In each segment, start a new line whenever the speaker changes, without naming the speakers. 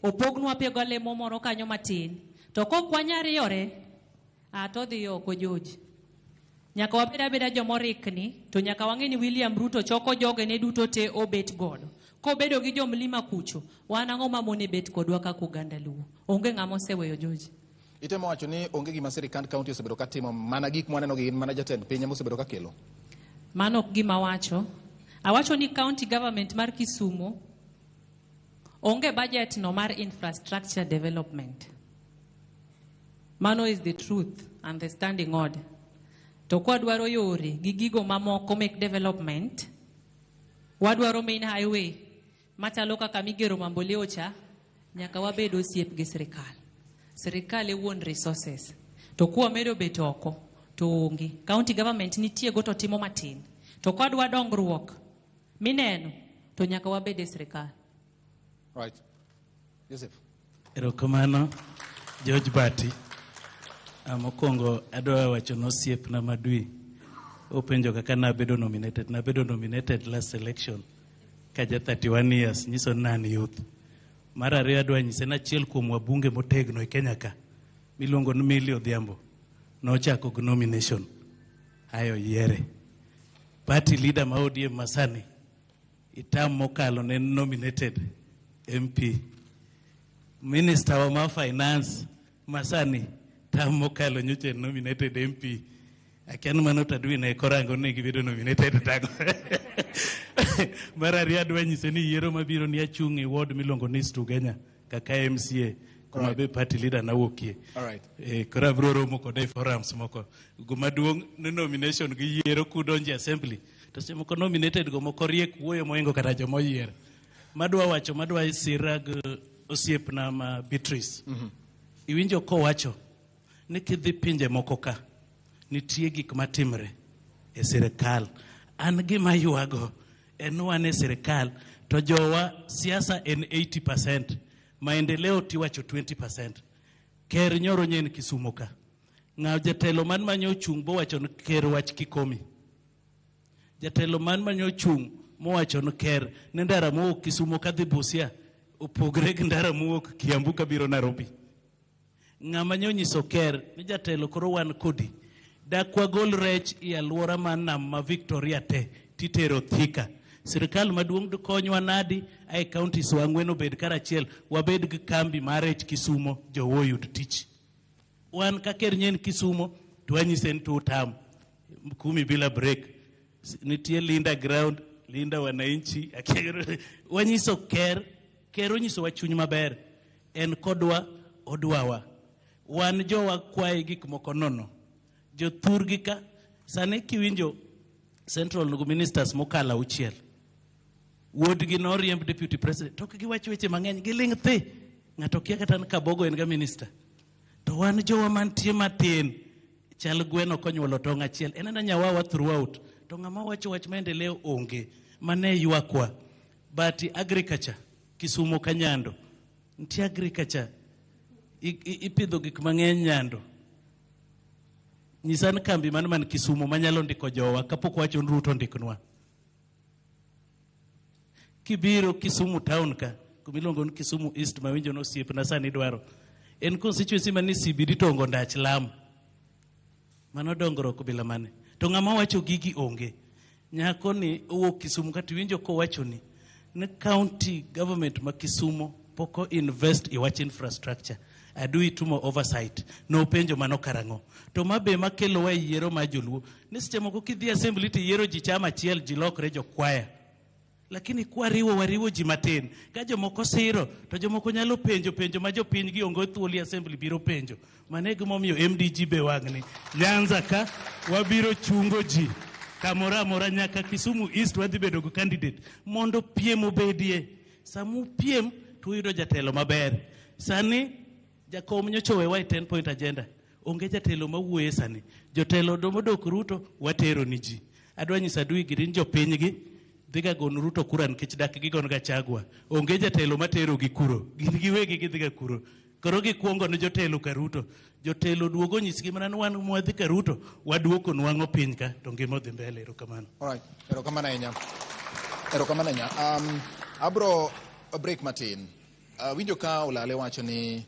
Opognwa pego lemo moro kanyo matin. To kok wanyariyore, a to dhi oko George. Nyaka wabed abeda jomorikni, to nyaka wang'e ni William Ruto choko jogene duto te obet godo. Kobedo gi jomlima kucho, wan ang'o mamone bet kodwa kaka oganda Luo? Onge ng'ama oseweyo George.
Itemo wacho ni onge gima sirikand county osebedo ka timo, mana gik mwaneno gi gin mana jatend piny ema osebedo ka kelo.
Mano ok gima awacho. Awacho ni county government mar Kisumu onge budget no mar infrastructure development. Mano is the truth and the standing order. To kwadwaro yore gi gigo mamoko mek development, wadwaro main highway machalo kaka migero Mamboleo cha, nyaka wabed osiep gi sirikal. Sirikal e wuon resources. To kwamedo bet oko, to onge. County government nitie go to timo matin. To kwadwa dongruok mineno, to nyaka wabed e sirikal.
Right. Joseph.
Erokamano, George Bati. Mokwongo adwa wacho ne osiepna Madwi. Openjo kaka nabedo nominated. Nabedo nominated last election kaja 31 years, nyiso ni an youth. Mar ariyo adwa nyise ni achiel kuom wabunge motegno e Kenya ka, miluongo ni Millie Odhiambo, nochako gi nomination. Ayo yiere. Party leader ma ODM masani, itam mokalo ne nominated MP. Minister wa ma finance masani tam mokalo nyocha en nominated MP. Akia ni mano to adwi ne korango ni gibedo nominated tang'o. Mar ariyo adwa nyise ni yiero mabiro ni achung' e ward miluongo ni East Ugenya kaka MCA kuma be party leader nawuokie.
All right.
Koro abiro romo kode e forums moko. Gima duong' ni nomination gi yiero kudonjo e assembly to seche moko nominated go moko riek wuoyo mohingo kata joma oyier. Madwa wacho madwa sira gi osiepna ma Beatrice. Iwinjo kowacho ni kidhi pinje moko ka nitie gik matimre e sirikal. An gima ywago en wan e sirikal to jowa siasa en 80%, maendeleo tiwacho 20%. Ker nyoro nyen Kisumo ka. Ng'a jatelo man manyo ochung' bowacho ni ker wach Kikomi. Jatelo man manyo ochung' mowacho ni ker ni ndara mowuok Kisumo kadhi Busia opogre gi ndara mowuok Kiambu kabiro Nairobi. Ng'ama nyo nyiso ker ni jatelo koro wan kodi. Dak wagol rech e alwora mar nam ma Victoria te titero Thika. Sirikal maduong' dikonywa nadi ae counties wa ang'wen obed karachiel wabed gi kambi mar rech Kisumo jowo oyud tich. Wan ka ker nyien Kisumo to wanyise ni two term kumi bila break. Nitie Linda ground, Linda wananchi. Wanyiso ker, ker onyisowa chuny maber. En kodwa, odwawa. Wan jowa kwaye gik moko nono. Jothurgi ka, sani kiwinjo Central nigi ministers mokalo auchiel. Wuodgi noriemb deputy president. To ok giwach weche mang'eny, giling' thi. Ng'ato kia kata ni Kabogo en ga minister. To wan jowa mantie matin, chal gweno konyuolo tong' achiel. En ena nyawawa throughout. To ng'ama wacho wach maendeleo onge. Mane ywakwa. But agriculture, Kisumo ka Nyando. Nitie agriculture. Ipidho gik mang'eny Nyando. Nyisa ni kambi man man Kisumo manyalo ndiko jowa kapok wacho ni Ruto ndiknwa. Kibiro Kisumu town ka, kumiluongo ni Kisumu East mawinjo ni osiepna sani dwaro. En constituency man ni CBD to ongo ndach lam. Mano dongruok bila mane. To ng'ama wacho gigi onge. Nyako ni owuok Kisumu kata iwinjo kowacho ni ni county government ma Kisumo pok o invest e wach infrastructure. Adui tumo oversight. Nopenjo mano karang'o. To ma be makelowa e yiero mar joluo. Ni seche moko kidhi assembly to yiero ji chama achiel ji lokre jokwaya. Lakini kwariwo wariwo ji matin. Ka jomoko siro to jomoko nyalo penjo penjo ma jopiny gi onge thuolo e assembly biro penjo. Mano e gimomiyo MDG be wang'ni. Nyanza ka wabiro chungo ji kamoro amora nyaka Kisumu East wadhi bedo gi candidate mondo piem obedie. Sama upiem to uyudo jatelo maber. Sani jakom nyocha owewa e 10 point agenda. Onge jatelo mawuoye sani. Jotelo modok Ruto watero ni ji. Adwa nyiso adui giri ni jopinygi dhiga gon Ruto kura nikech dak gigon Gachagua. Onge jatelo matero gi kuro. Gin giwegi gidhiga kuro. Koro gikuongo ne jotelo ka Ruto. Jotelo duogo nyisgi mana ni wan mwadhi ka Ruto, waduoko nwang'o piny ka to ngima odhi mbele. Erokamano.
All right. Erokamano ahinya. Erokamano ahinya. Abro break matin. Winjo ka Olale wacho ni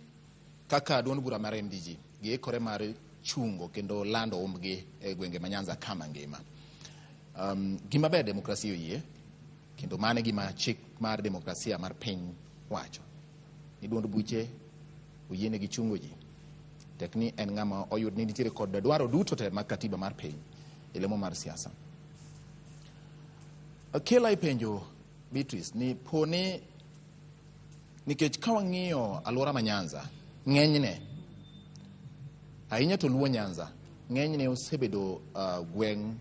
kaka duond bura mar MDG giikore mar chungo kendo lando umbgi e gwenge ma Nyanza kama ngima. Gima ber demokrasia oyie kendo mano e gima chik mar demokrasia mar piny wacho. Ni duond buche oyienegi chungo ji. Tek ni en ng'ama oyud ni nitiere kod dwaro duto te mag katiba mar piny e lemo mar siasa. Kela ipenjo Beatrice ni poni nikech ka wang'iyo alwora ma Nyanza ng'enyne ahinya to Luo Nyanza ng'enyne osebedo gweng'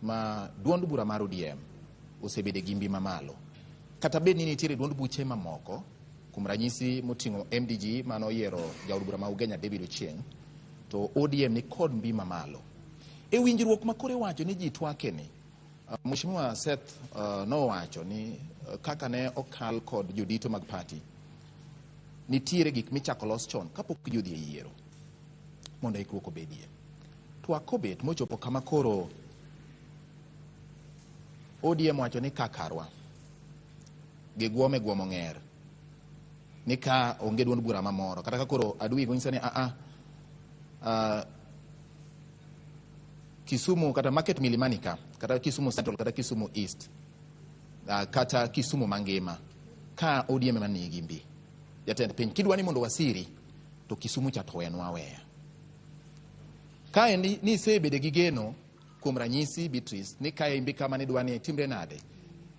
ma duond bura mar ODM osebedo e gimbi mamalo. Kata bed ni nitiere duond buche mamoko kuom ranyisi moting'o MDG manoyiero jaod bura ma Ugenya David Ochieng' to ODM ni kod mbi mamalo. E winjruok ma koro iwacho ni ji twake ni Mheshimiwa Seth nowacho ni kaka ne okal kod jodito mag party nitiere gik michako los chon kapok ji odhi e yiero mondo ikruok obedie. Twak kobet mochopo kama koro ODM wacho ni kakarwa giguome guomo ng'er ni ka onge duond bura mamoro kata ka koro adui gonyiso ni a a Kisumu kata market Milimani ka kata Kisumu Central kata Kisumu East kata Kisumu mangima ka ODM ema nigi mbi jatend piny kidwa ni mondo wasiri to Kisumu cha to wenwa aweya kaendi ni isebede gi geno kuom ranyisi Beatrice ni kae imbi kama nidwa ni timre nade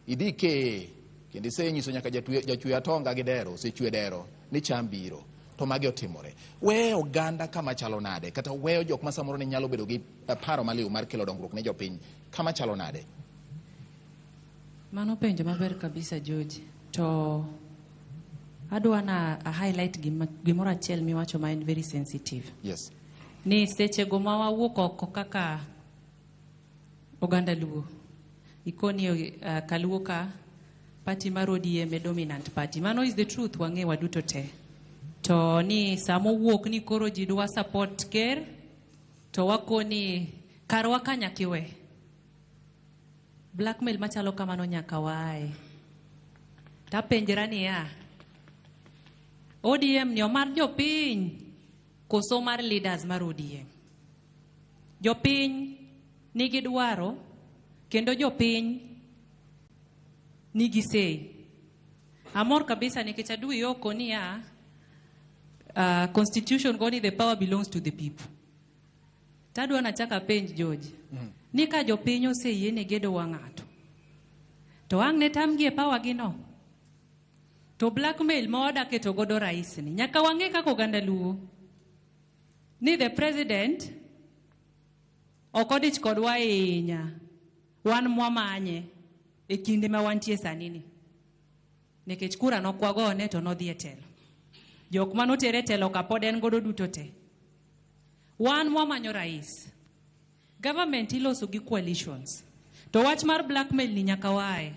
idhi ke kendo isenyiso nyaka jachwe atonga gi dero osechwe dero ni cham biro to magi otimore weyo oganda kama chalo nade kata weyo jok ma samoro ne nyalo bedo gi paro maliw mar kelo dongruok ne jopiny kama chalo nade?
Mano penjo maber kabisa George. To adwa na a highlight gimoro achiel miwacho ma en very sensitive.
Yes.
Ni sechego ma wawuok oko kaka oganda Luo, ikoni kaluo ka party mar ODM e dominant party. Mano is the truth, wang'e waduto te. To ni sama owuok ni koro ji dwa support ker, to wakoni karwa ka nyaka iwe. Blackmail machalo kamano nyaka waaye. Tapenjra niya, ODM ni omar jopiny koso mar leaders mar ODM? Jopiny nigi dwaro kendo jopiny nigi say. Amor kabisa nikech adui oko niya, constitution goni the power belongs to the people. Tadwa nachaka apenj George, ni ka jopiny oseyiene gedo wa ng'ato, to ang' ne tamgi e power gi no? To blackmail ma wada keto godo rais ni, nyaka wang'e kaka oganda Luo, ni the president ok odich kodwa ahinya, wan mwamanye e kinde ma wantie sani ni. Nikech kura nokwagone to nodhi e telo. Jok manotere e telo ka pod en godo duto te. Wan mwamanyo rais. Government iloso gi coalitions. To wach mar blackmail ni nyaka wae.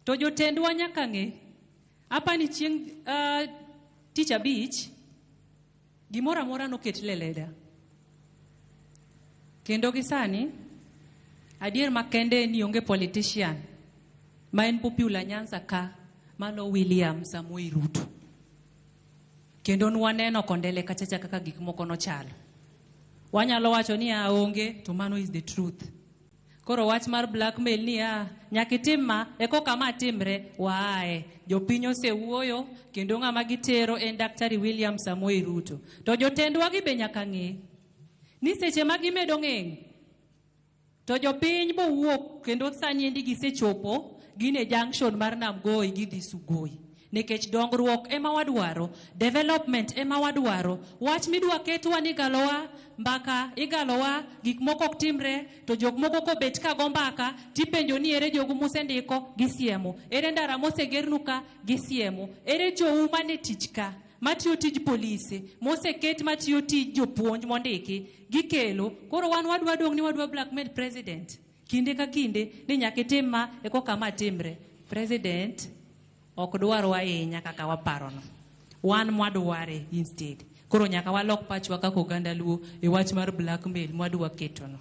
To jotendwa nyaka ng'e. Apani chieng' tich abich, gimoro amora noket leleda. Kendo gi sani, adier makende ni onge politician ma en popular Nyanza ka malo William Samoei Ruto. Kendo nwaneno kondele kachacha kaka gik moko nochalo. Wanyalo wacho ni onge, to mano is the truth. Koro wach mar blackmail ni nyaka itim ma, eko kama timre, waaye. Jopiny osewuoyo, kendo ng'ama gitero en Daktari William Samoei Ruto. To jotendwa gi be nyaka ng'e ni seche ma gimedo ng'eng', to jopiny bowuok kendo sani endi gisechopo gin e junction mar Namgoi gidhi Sugoi. Nikech dongruok ema wadwaro, development ema wadwaro. Wach midwa ketwa ni igalowa mbaka, igalowa, gik moko ok timre, to jok moko kobet ka go mbaka, tipenjo ni ere jogu mosendiko, gisiemo. Ere ndara mosegernu ka, gisiemo. Ere jou mane tich ka, matiyo tij polise, moseket matiyo tij jopuonj mondiki, gikelo. Koro wan wadwa dong' ni wadwa blackmail president. Kinde ka kinde, ni nyaka itim ma, eko kama timre. President ok dwarwa ahinya kaka waparono. Wan mwadware instead. Koro nyaka walok pachwa kaka oganda Luo e wach mar blackmail mwadwa ketono.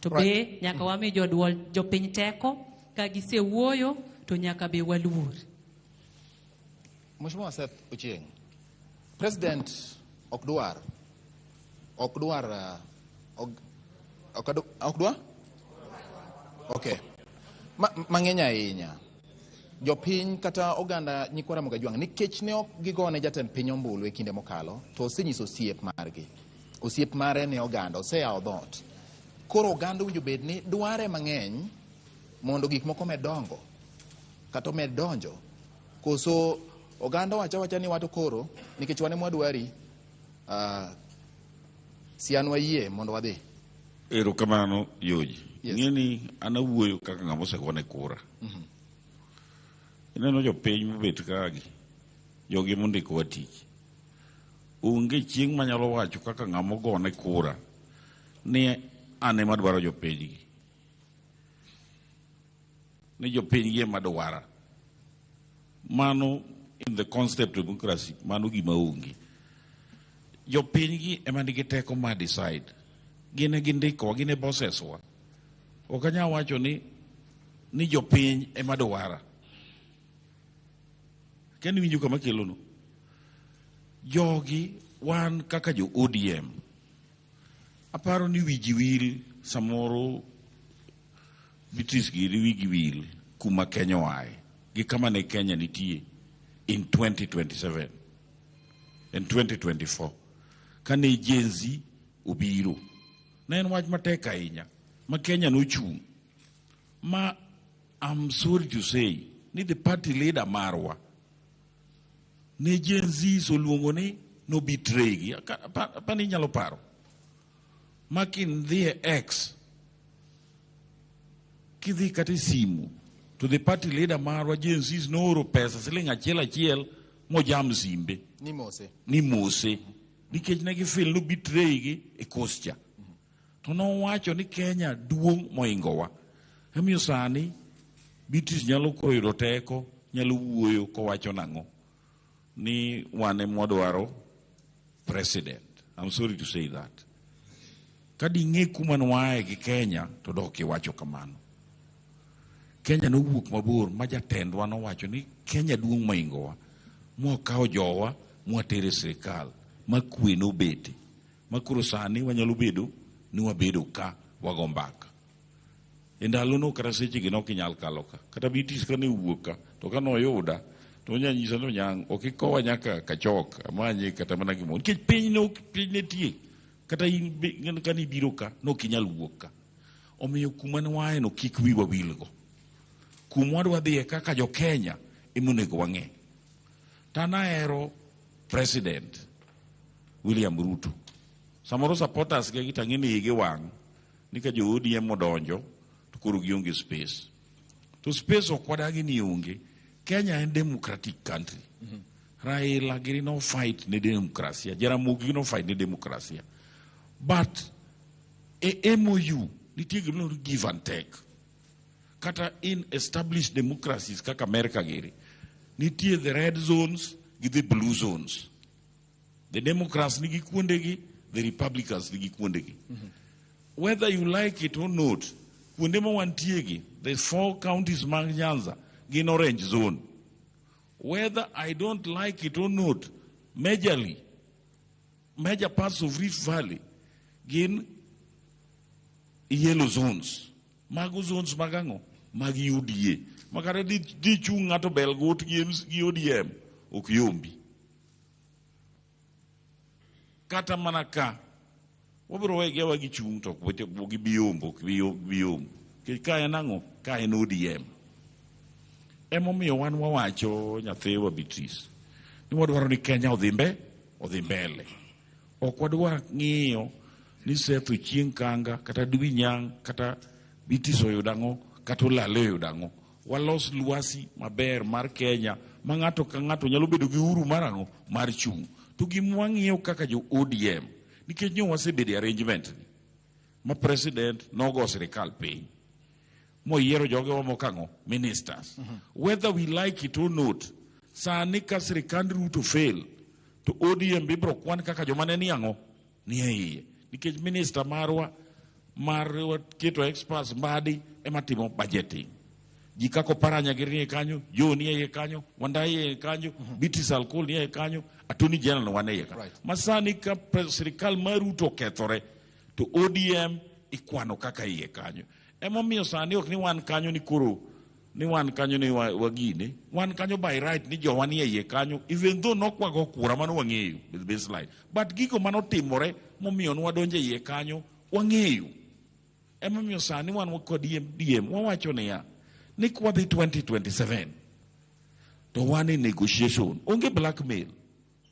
To be nyaka wami joduol jopiny teko, ka gisewuoyo to nyaka be waluor.
Mheshimiwa Seth Ochieng, President ok dwar ok dwar ok dwar? Okay. Mang'eny ahinya. Jopiny kata oganda nyikwa Ramogi Ajwang' nikech ne ok gigone jatend piny ombulu e kinde mokalo, to osenyiso osiep margi. Osiep mare ne oganda, oseyawo dhoot. Koro oganda owinjo bed ni dware mang'eny mondo gik moko omed dongo kata omed donjo. Koso oganda wacho awacha ni wato koro nikech wan ema wadwari, sianwa yie mondo wadhi.
Erokamano George.
Yes.
Ing'e ni an awuoyo kaka ng'ama osegone kura. Ineno jopiny mobet kagi, jogi mondikowa tich. Onge chieng' manyalo wacho kaka ng'ama ogone kura ni an ema adwaro jopinygi. Ni jopinygi ema dwara. Mano in the concept of democracy, mano gima onge. Jopinygi ema nigi teko mar decide. Gin e gindikowa, gin e bosses wa. Ok anyal wacho ni jopiny ema dwara. Kendo iwinjo kama kelono. Jogi wan kaka jo ODM. Aparo ni wiji wil samoro Beatrice giri wigi wil kuma Kenya oaye gi kama ne Kenya nitie in 2027 in 2024 kane Gen Z obiro. Ne en wach matek ahinya ma Kenya nochung' ma I'm sorry to say ni the party leader marwa ne Gen Z oluongo ni no betray gi. Apani inyalo paro ma kindhi e X kidhi kata e simu to the party leader marwa Gen Z nooro pesa siling achiel achiel mojam simbe.
Ni mose.
Ni mose nikech ne gifeel no betray gi e kos cha. To nowacho ni Kenya duong' moingowa. Emomiyo sani Beatrice nyalo koro yudo teko, nyalo wuoyo kowacho nang'o ni wan ema wadwaro president. I'm sorry to say that. Ka ding'e kuma nwae gi Kenya to dok iwacho kamano. Kenya nowuok mabor ma jatendwa nowacho ni Kenya duong' moingowa. Mwakawo jowa mwatere e sirikal ma kwe nobete. Ma koro sani wanyalo bedo ni wabedo ka wago mbaka. E ndalono kata sechegi ne ok inyal kalo ka. Kata Beatrice kane owuok ka, to kane oyuda, to onya nyisa ni Onyang' ok ikowa nyaka Kachok, amanye kata mana gimoro. Nikech piny ne ok, piny ne tie. Kata in kane ibiro ka, ne ok inyal wuok ka. Omiyo kuma ne waaye no kik wiwa wilgo. Kuma wadwa dhiye kaka jo Kenya ema onego wang'e. To an ahero President William Ruto. Samoro supporters ge to ang'e ni igi wang' ni ka jo ODM odonjo to koro gionge space. To space ok wadagi ni onge. Kenya en democratic country. Raila giri no fight ne demokrasia. Jaramogi no fight ne demokrasia. But e MOU nitie gima iluongo ni give and take. Kata in established democracies kaka America giri, nitie the red zones gi the blue zones. The Democrats nigi kuondegi, the Republicans nigi kuondegi. Whether you like it or not, kuonde ma wantiegi, the 4 counties mag Nyanza, gin orange zone. Whether I don't like it or not, majorly, major parts of Rift Valley, gin yellow zones. Mago zones mag ang'o? Mag UDA. Ma kata di chung' ng'ato bel gut gi ODM, ok yombi. Kata mana ka, wabiro wegi awa gichung' to ok gibi yombo, ok bi yombo. Nikech ka en ang'o? Ka en ODM. Emomiyo wan wawacho nyathiwa Beatrice, ni wadwaro ni Kenya odhi mbele. Ok wadwar ng'iyo ni Seth Ochieng' Kanga, kata Dwi Nyang', kata Beatrice oyudo ang'o, kata Olale oyudo ang'o. Walos lwasi maber mar Kenya ma ng'ato ka ng'ato nyalo bedo gi uhuru mar ang'o? Mar chung'. To gima wang'iyo kaka jo ODM, nikech nyo wasebedo e arrangement ni, ma president nogo sirikal piny, moyiero jogewa moko ang'o? Ministers. Whether we like it or not, sani ka sirikand Ruto fail, to ODM ibiro kwan kaka joma ne ni ang'o? Ni e iye. Nikech minister marwa, mar keto experts Mbadi ema timo budgeting. Ji kaka Oparanya giri nie kanyo, Joe nie iye kanyo, Wandayi nie iye kanyo, Beatrice Alkul nie iye kanyo, Attorney General wan e iye kanyo. Ma sani ka sirikal mar Ruto okethore, to ODM ikwano kaka iye kanyo. Emomiyo sani ok ni wan kanyo ni koro ni wan kanyo ni wagine, wan kanyo by right ni jowa nie iye kanyo, even though nokwago kura, mano wang'eyo with baseline, but gigo manotimore momiyo nwadonjo e iye kanyo wang'eyo. Emomiyo sani wan kod DM wawacho niya ni kwadhi 2027 to wan e negotiation, onge blackmail.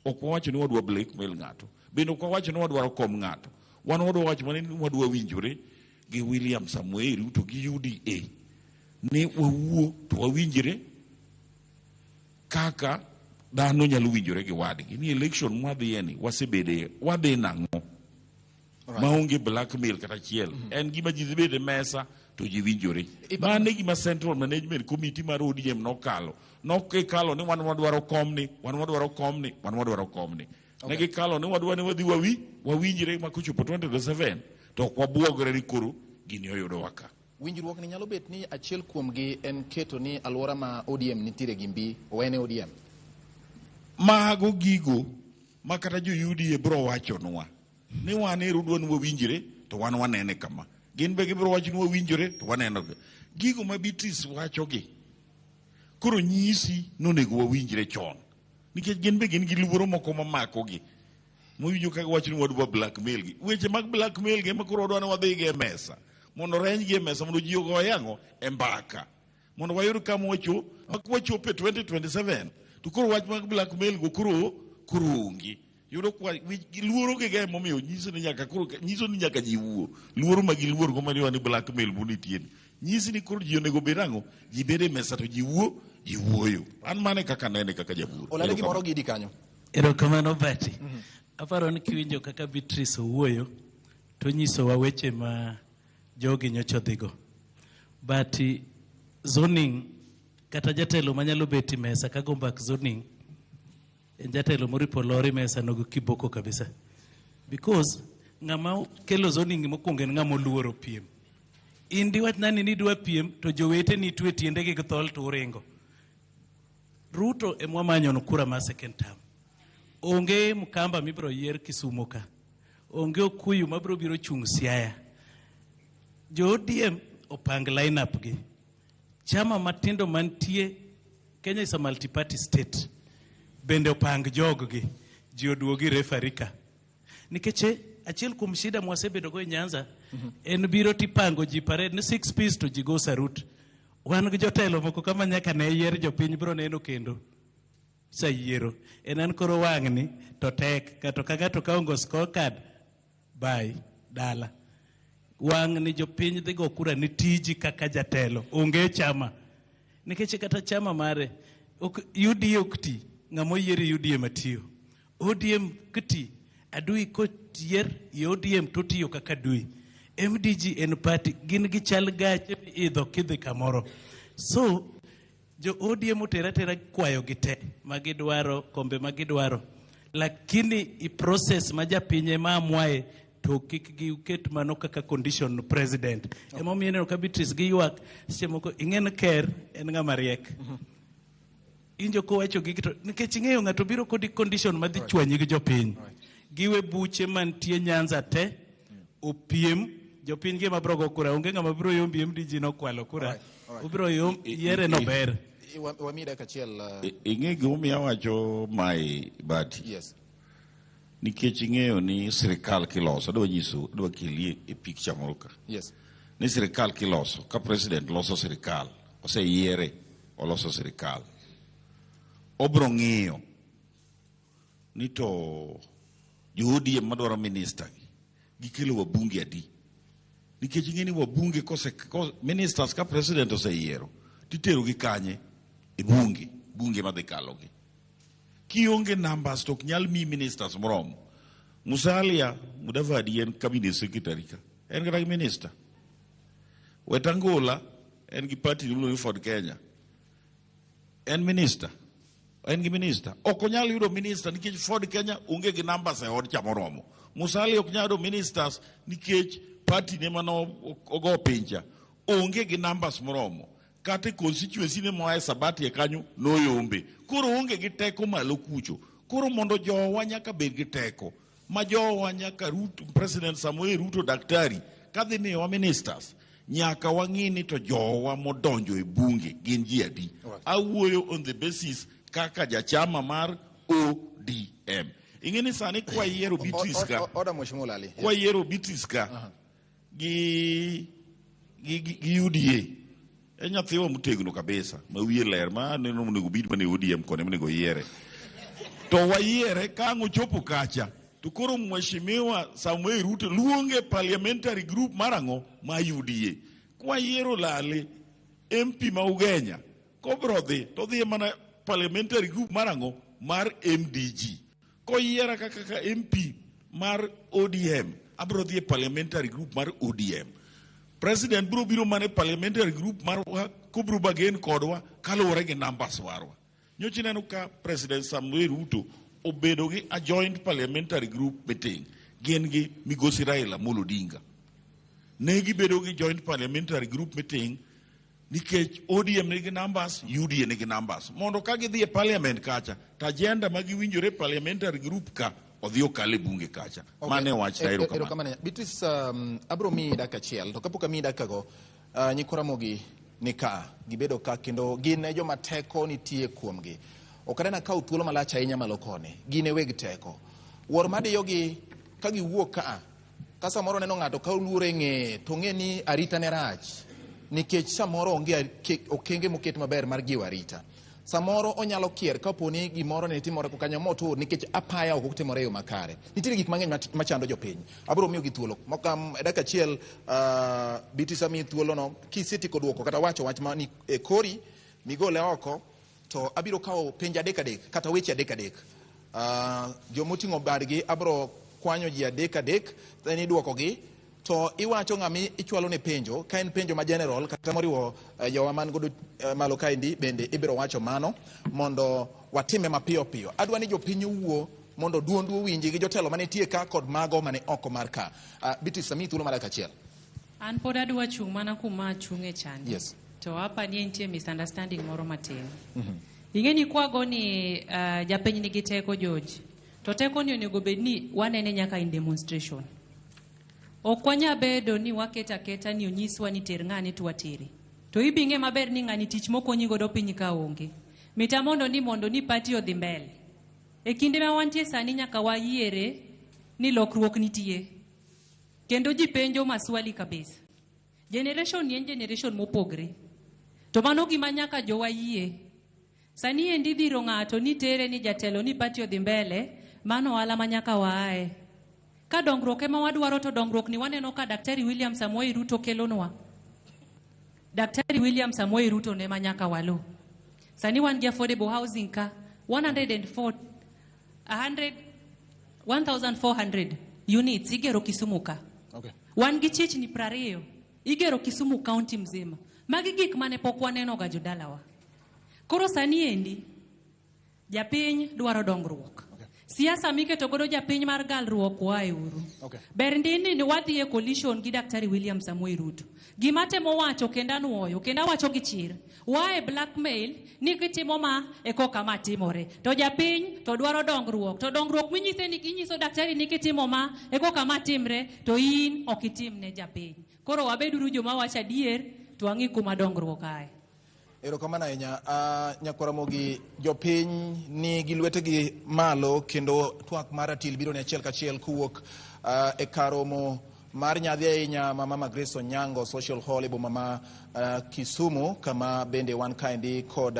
Ok wawacho ni wadwa blackmail ng'ato, bende ok wawacho ni wadwaro kom ng'ato. Wan wadwa wacho mana ni wadwa winjore gi William Samoei Ruto gi UDA ni wawuo to wawinjre kaka dhano nyalo winjore gi wadgi ni election mwadhiye ni wasebede wadhi nang'o maonge blackmail kata achiel. En gima ji dhi bedo e mesa to ji winjore. Mano e gima Central Management Committee mar ODM nokalo. Nokikalo ni wan wadwaro komni, wan wadwaro komni, wan wadwaro komni. Ne gikalo ni wadwa ni wadhi wawinjre ma kochopo 2027 to ok wabuogre ni koro gini oyudowa ka.
Winjruok ni nyalo bet ni achiel kuomgi en keto ni alwora ma ODM nitiere gi mbi owene ODM.
Mago gigo ma kata jo UDA bro wachonwa ni wan ero udwa ni wawinjre to wan wanene kama. Gin be gibiro wacho ni wawinjore to waneno. Gigo ma Beatrice wachogi koro nyisi nonego wawinjre chon. Nikech gin be gin gi luoro moko mamakogi. Mowinjo ka giwacho ni wadwa blackmail gi. Weche mag blackmail gi ema koro wadwa ni wadhi gi e mesa. Mondo reny gi e mesa mondo ji ogoye ang'o e mbaka. Mondo wayud kama wachopo e 2027 to koro wach mag blackmail go koro onge. Yudo kwa luoro gi ga emomiyo nyiso ni nyaka koro nyiso ni nyaka ji wuo. Luoro ma giluor go maniwa ni blackmail bu nitie ni. Nyisi ni koro ji onego bed ang'o? Ji bed e mesa to ji wuo, ji wuoyo. An mane kaka nene kaka jabura.
Olale gimoro gidi kanyo.
Erokamano Bati. Aparo ni kiwinjo kaka Beatrice owuoyo to nyisowa weche ma jogi nyocha odhigo. But zoning kata jatelo manyalo bet e mesa kago mbak zoning en jatelo moripo lori mesa nogo kiboko kabisa. Because ng'ama kelo zoning mokwongo en ng'ama oluoro piem. In diwach nani ni idwa piem to joweteni twe tiendegi gi thol to uringo. Ruto ema wamanyo kura mar second term. Onge Mkamba mibiro yier Kisumo ka. Onge Okuyu mabiro biro chung' Siaya. Jo ODM opang line-up gi. Chama matindo mantie Kenya is a multi-party state. Bende opang jog gi. Ji oduogi referee ka. Nikech achiel kuom shida mwasebedo go e Nyanza en biro tipango ji parade ni six piece to ji go sarut. Wan gi jotelo moko kama nyaka ne yier jopiny biro neno kendo sa yiero. En an koro wang'ni to tek kato ka ng'ato ka ongo scorecard bye dala. Wang'ni jopiny dhi go kura ni tiji kaka jatelo onge chama. Nikech kata chama mare ok UDA ok ti ng'ama oyier e UDA matiyo. ODM kti adui koyier e ODM to tiyo kaka adui. MDG en party gin gichal gache miidho kidhi kamoro. So jo ODM otera atera kwayo gi te magidwaro kombe magidwaro lakini i process ma japiny ema amwaye to kik giket mano kaka condition president. Emomiyo ineno ka Beatrice giywak seche moko ing'e ni ker en ng'ama riek. Injo kowacho gigi to nikech ing'eyo ng'ato biro kodi condition madhi chwanyi gi jopiny. Giwe buche mantie Nyanza te opiem jopiny gi ema biro go kura onge ng'ama biro yombi MDG nokwalo kura. Ubiro yom yiere no ber.
Wamiyi dakika achiel.
Ing'e gimomiyo awacho mae Bati?
Yes.
Nikech ing'eyo ni sirikal kiloso, adwa nyiso, adwa keli e picture moro ka.
Yes.
Ni sirikal kiloso, ka president loso sirikal, oseyiere, oloso sirikal. Obro ng'iyo ni to jo ODM madwaro minister gi, gikelo wabunge adi. Nikech ing'e ni wabunge kose, ministers ka president oseyiero, titero gi kanye? E bunge, bunge madhi kalogi. Kionge numbers to ok nyal miyi ministers moromo. Musalia Mudavadi en cabinet secretary ka. En kata gi minister. Wetangula en gi party miluongo ni Ford Kenya. En minister. En gi minister. Ok onyal yudo minister nikech Ford Kenya onge gi numbers e od cha moromo. Musalia ok nyal yudo ministers nikech party ne mano ogo pincha onge gi numbers moromo. Kata e constituency ne moa e Sabatia kanyo noyombe. Koro oonge gi teko malo kucho. Koro mondo jowa nyaka bed gi teko. Ma jowa nyaka Ruto, President Samoei Ruto daktari kadhi miyowa ministers nyaka wang'i ni to jowa modonjo e bunge gin ji adi. Awuoyo on the basis kaka jachama mar ODM. Ing'e ni sani kwayiero Beatrice ka
Oda Mheshimiwa Lali. Yes.
kwayiero Beatrice ka gi UDA e nyathiwa motegno kabisa ma wiye ler ma aneno monego bid mana e ODM koni monego yiere to wayiere ka ang' ochopo kacha to koro Mheshimiwa Samuel Ruto luonge parliamentary group mar ang'o ma UDA kwayiero Lale MP ma Ugenya kobro dhi to odhi mana parliamentary group mar ang'o mar MDG koyiera kaka ka MP mar ODM abro dhi e parliamentary group mar ODM president biro biro mana e parliamentary group marwa kobiro bargain kodwa kaluwore gi numbers marwa nyocha ineno ka president Samuel Ruto obedo gi a joint parliamentary group meeting gin gi migosi Raila Amolo Odinga ne gibedo gi joint parliamentary group meeting nikech ODM nigi numbers, UDA nigi numbers. Mondo ka gidhi e parliament kacha, to agenda ma giwinjore e parliamentary group ka odhi okal e bunge kacha.
Okay.
Mano e wach na erokamano.
Erokamano. Beatrice, abro miyi dakika achiel, to kapok amiyi dakika go, nyikwa Ramogi ni ka, gibedo ka kendo gin e joma teko nitie kuomgi. Ok anena kawo thuolo malach ahinya malo koni, gin e weg teko. Wuor madiyogi ka giwuok ka, ka samoro neno ng'ato ka oluor e ng'eye, to ng'e ni arita ne rach, nikech samoro onge okenge moket maber mar jiwo arita. Samoro onyalo kier kapo ni gimoro ne timore kanyo motur nikech apaya ok otimore e yo makare. Nitiere gik mang'eny machando jopiny. Abiro miyogi thuolo. E dakika achiel, Beatrice amiyi thuolono kisetieko duoko kata wacho wach ma ni e kori migole oko to abiro kawo penjo adek adek kata weche adek adek. Jomoting'o badgi abiro kwanyo ji adek adek then iduokogi to iwacho ng'ama ichwalo ne penjo ka en penjo ma general kata moriwo jowa man godo malo kaendi bende ibiro wacho mano mondo watime mapiyo piyo. Adwa ni jopiny owuo mondo duondu owinji gi jotelo manitie ka kod mago mane oko mar ka. Beatrice, amiyi thuolo mar dakika achiel.
An pod adwa chung' mana kuma achung'e chande.
Yes.
To apa ni nitie misunderstanding moro matin. Ing'e ni kwago ni japiny nigi teko George. To teko ni onego bed ni wanene nyaka in demonstration. Ok wanya bedo ni waketo aketa ni onyiswa ni ter ng'ani to watere. To ibing'e maber ni ng'ani tich mokonyi godo piny ka onge. Mita mondo ni party odhi mbele. E kinde ma wantie sani nyaka wayiere ni lokruok nitie. Kendo ji penjo maswali kabisa. Generation ni en generation mopogre. To mano gima nyaka jowa yie. Sani endi dhiro ng'ato ni tere ni jatelo ni party odhi mbele, mano ohala ma nyaka waaye. Ka dongruok ema wadwaro to dongruok ni waneno ka Daktari William Samoei Ruto kelonwa. Daktari William Samoei Ruto ne ma nyaka walu. Sani wan gi affordable housing ka 104 100 1400 units igero Kisumu ka. Wan gi chichni 20 igero Kisumu County mzima. Magi gik mane pok waneno ga jodalawa. Koro sani endi japiny dwaro dongruok. Siasa miketo godo japiny mar galruok wae uru. Ber ndi ni wadhi e coalition gi Daktari William Samoei Ruto. Gima temo wacho kendo anuoyo kendo awacho gi chir. Wae blackmail ni kitimo ma e koka ma timore. To japiny to dwaro dongruok. To dongruok minyise ni inyiso daktari ni kitimo ma e koka ma timre to in ok itim ne japiny. Koro wabeduru joma wacho adier to wang'i kuma dongruok ae.
Erokamano ahinya. Nyakwar Ramogi, jopiny ni gi lwetegi malo kendo twak mar ratil biro ni achiel kachiel kowuok e kar romo mar nyadhi ahinya ma Mama Grace Onyango Social Hall e boma ma Kisumu, kama bende wan kaendi kod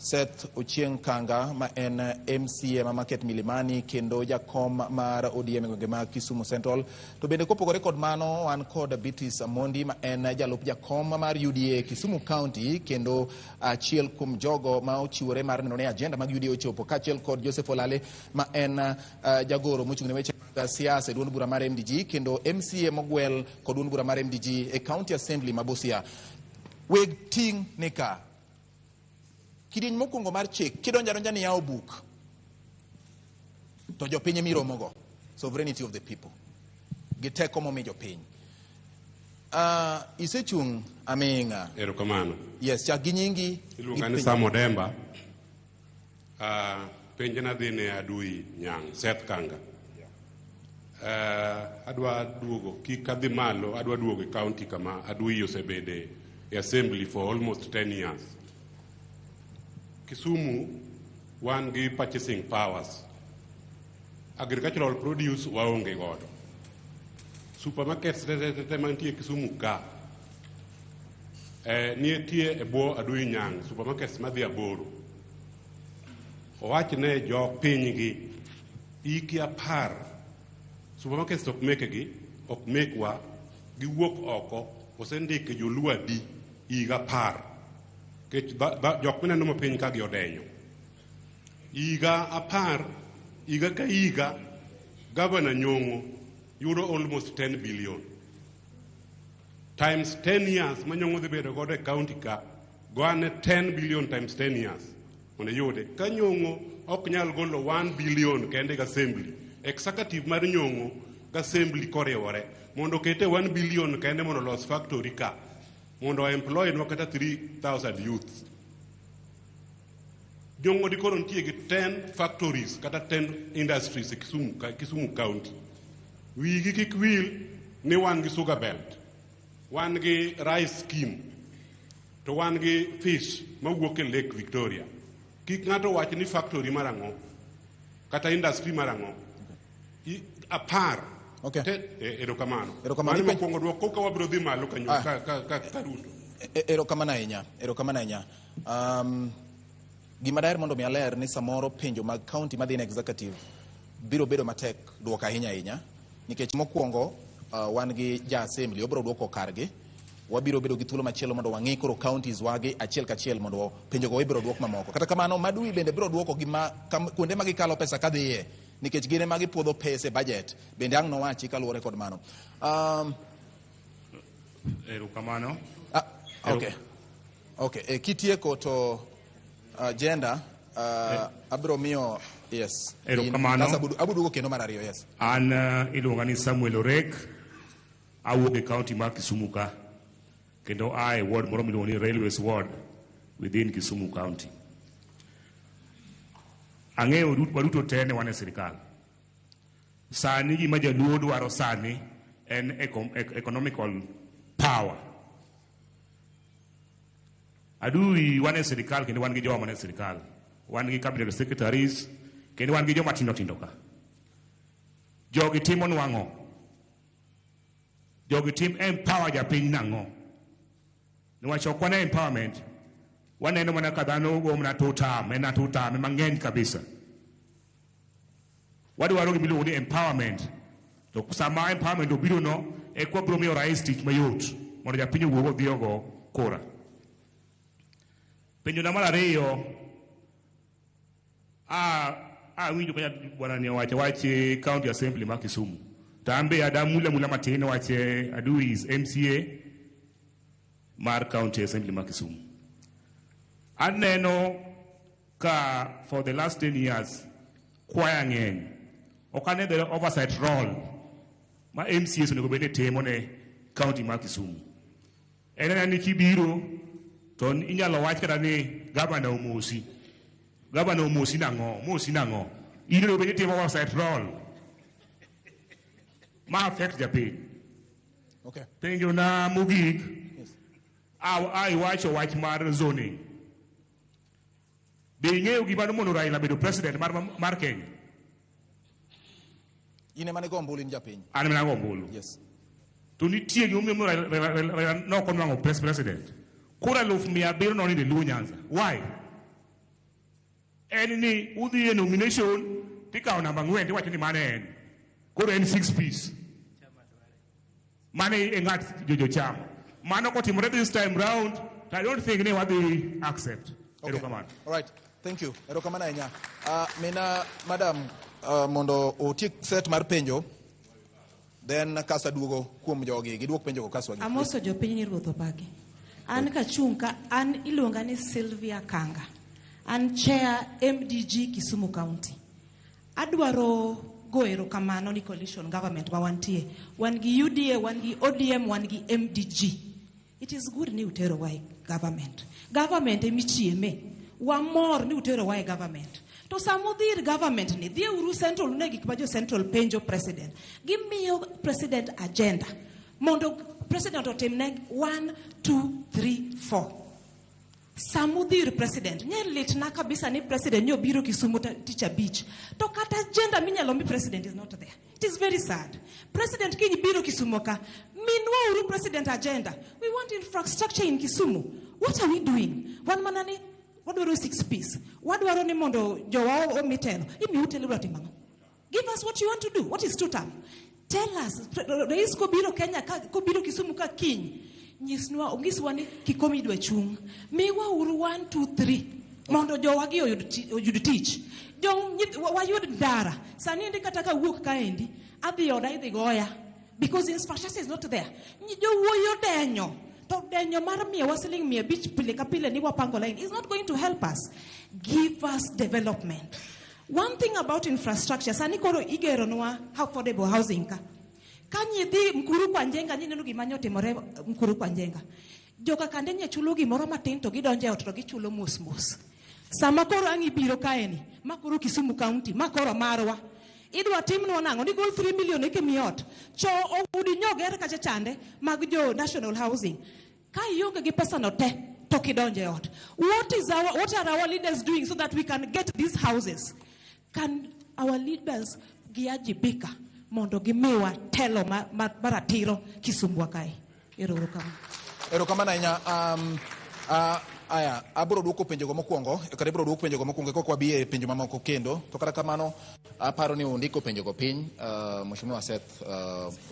Seth Ochieng Kanga ma en MCA ma Market Milimani kendo jakom mar ODM e gwenge mag Kisumu Central. To bende kopogore kod mano wan kod Beatrice Amondi ma en jalup jakom mar UDA Kisumu County kendo achiel kuom jogo ma ochiwore mar neno ni agenda mag UDA ochopo, kaachiel kod Joseph Olale ma en jagoro mochung' ne weche mag siasa e duond bura mar MDG kendo MCA mogwel kod duond bura mar MDG e County Assembly ma Busia. Weg ting' ni ka. Kidieny mokwongo mar chik, kidonjo adonja ni yawo buk, to jopiny emiromogo, sovereignty of the people, gi teko momi jopiny. Isechung' aming'a.
Erokamano.
Yes, chak gi nyingi.
Iluonga
gi
ni
penjo.
Sam Odemba. Penjna dhi ne Adui Nyang', Seth Kanga. Adwa duogo, kik adhi malo, adwa duogo e county kama Adui osebede e assembly for almost 10 years. Kisumu, wan gi purchasing powers. Agricultural produce waonge godo. Supermarkets te te te te mantie Kisumu ka. Nitie e bwo Adui Nyang', supermarkets madhi 8. Owach ne jo pinygi hiki 10 supermarkets ok mekgi, ok mekwa, giwuok oko, osendike joluo adi higa 10. Nikech jok mineno ma piny ka gi odenyo. Higa 10, higa ka higa, Governor Nyong'o yudo almost 10 billion. Times 10 years ma Nyong'o dhi bedo godo e county ka, go ane 10 billion times 10 years mondo iyude. Ka Nyong'o ok nyal golo 1 billion kende gi assembly, executive mar Nyong'o gi assembly koriwore mondo okete 1 billion kende mondo olos factory ka, mondo employ nwa kata 3,000 youths. Nyong'o dikoro nitie gi 10 factories kata 10 industries e Kisumu, Kisumu County. Wigi kik wil ni wan gi sugar belt, wan gi rice scheme, to wan gi fish mawuok e Lake Victoria. Kik ng'ato wach ni factory mar ang'o, kata industry mar ang'o. 10.
Okay.
Erokamano.
Erokamano.
Mano mokwongo duoko koka wabiro dhi malo kanyo,
Ah.
ka Ruto.
Erokamano ahinya. Erokamano ahinya. Gima daher mondo mi aler ni samoro penjo mag county madhi ne executive biro bedo matek duoko ahinya ahinya, nikech mokwongo wan gi ja assembly obiro duoko kargi, wabiro bedo gi thuolo machielo mondo wang'i koro counties wagi achiel kachiel mondo penjogo ibiro duok mamoko. Kata kamano Madui bende biro duoko gima kuonde ma gikalo pesa kadhiye, nikech gin ema gipuodho pesa e budget, bende ang' nowachi kaluwore kod mano.
Erokamano.
Okay. Okay, kitieko to agenda abiro miyo yes.
Erokamano.
Abuduogo kendo mar ariyo, yes.
An iluonga ni Samuel Orek, awuok e county mar Kisumu ka, kendo a e ward moro miluongo ni Railways Ward within Kisumu County. Ang'eyo waduto te ne wan e sirikal. Sani gima jaluo dwaro sani en economical power. Adui wan e sirikal kendo wan gi jowa man e sirikal. Wan gi cabinet secretaries kendo wan gi joma tindo tindo ka. Jogi timo nwang'o. Jogi tim empower japiny nang'o. Niwach ok wane empowerment. Waneno mana ka dhano go mana two term, en two term mang'eny kabisa. Wadwaro gima iluongo ni empowerment. To sama empowerment obiro no, eka wabiro miyo rais tich mayot mondo japiny owuog odhi ogo kura. Penjo na mar ariyo, awinjo ka bwana ni owacho wach County Assembly ma Kisumu. To an be adamula mula matin wach Adui is MCA mar County Assembly ma Kisumu. Aneno ka for the last 10 years kwaya ng'eny. Ok ane the oversight role ma MCAs onego bed ni timo ne county ma Kisumu. En ena ni kibiro to inyalo wach kata ni gavana omosi. Gavana omosi nang'o? Omosi nang'o? In onego bed ni itimo oversight role ma affect japiny.
Okay.
Penjo na mogik, a iwacho wach mar zoning. Be ing'eyo gima nomono Raila bedo president mar Kenya?
In ema nigo ombulu in japiny.
An ema nago ombulu.
Yes.
To nitie gimomiyo Raila nok onwang'o president. Kura 700,000 nonindo e Luo Nyanza. Why? En ni udhi e nomination tikawo namba 4 tiwacho ni mano en. Koro en 6 piece. Mano e ng'at jochama. Mano kotimore this time round, I don't think ni wadhi accept.
Okay.
Erokamano.
All right. Thank you. Erokamano ahinya. Mina madam mondo otiek set mar penjo, then kasa duogo kuom jogi, giduok penjo go kaso wagi.
Amoso jopiny ni Ruoth opaki. An kachung' ka, an iluonga ni Sylvia Kanga. An chair MDG Kisumu County. Adwaro go erokamano ni coalition government ma wantie. Wan gi UDA, wan gi ODM, wan gi MDG. It is good ni uterowa e government. Government emichieme. Wamor ni uterowa e government. To sama udhi ir government ni, dhi uru central une gik ma jo central penjo president. Gimiyo president agenda. Mondo president otimne 1, 2, 3, 4. Sama udhi ir president, nye litna kabisa ni president ni obiro Kisumu tich abich. To kata agenda minyalo mi president is not there. It is very sad. President kiny biro Kisumu ka, minwa uru president agenda. We want infrastructure in Kisumu. What are we doing? Wan mana ni wadwaro six piece. Wadwaro ni mondo jowa omi telo. Imiu telo idwa timo ang'o? Give us what you want to do. What is two term? Tell us. Rais kobiro Kenya, kobiro Kisumu ka kiny, nyisnwa, onyiswa ni Kikomi idwa chung'. Miwa uru 1, 2, 3 mondo jowagi oyud tich. Wayud ndara. Sani endi kata kawuok kaendi, adhi oda idhi goya. Because infrastructure is not there. Jowuoyi odenyo. To denyo mar miyowa siling 500 pile ka pile ni wapango line is not going to help us. Give us development. One thing about infrastructure, sani koro igeronwa affordable housing ka. Ka nyithi Mkuru kwa Njenga, nyineno gima nyotimore Mkuru kwa Njenga. Joka kande nye chulo gimoro matin to gidonjo e ot to gichulo mos mos. Sama koro ang' ibiro kaeni, ma koro Kisumu County, ma koro marwa. Idwa timnwa nang'o? Ni gol 3 million eke mi ot. Cho udi nyoger kacha chande mag jo National Housing. Ka ionge gi pesa no te, to kidonjo e ot. What are our leaders doing so that we can get these houses? Can our leaders giajibika mondo gimiwa telo maratiro Kisumu kae? Erokamano.
Erokamano ahinya. Aya, abiro duoko penjogo mokwongo, kata ibiro duoko penjogo mokwongo kok wabi e penjo mamoko kendo. To kata kamano, aparo ni undiko penjogo piny, Mheshimiwa Seth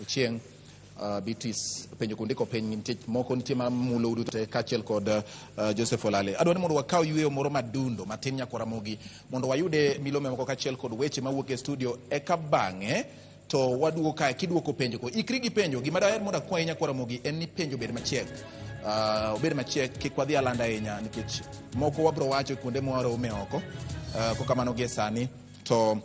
Ochieng, Beatrice, penjo kundiko piny nitie moko nitie mamulo uduto te kaachiel kod Joseph Olale. Adwa ni mondo wakaw yweyo moro madundo matin nyakwa Ramogi mondo wayude milome moko kaachiel kod weche mawuok e studio eka bang'e to waduogo kae kiduoko penjo go. Ikri gi penjo. Gima daher mondo akwayi nyakwa Ramogi en ni penjo obed machiek. Obed machiek kik wadhi alanda ahinya nikech moko wabro wacho kuonde mwarome oko. Kokamano gie sani to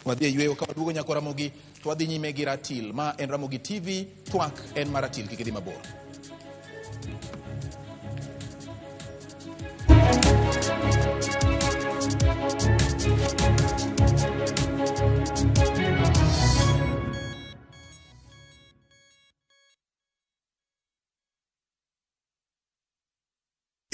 wadhi e yweyo ka waduogo nyakwa Ramogi to wadhi nyime gi ratil. Ma en Ramogi TV, twak en mar ratil, kik idhi mabor.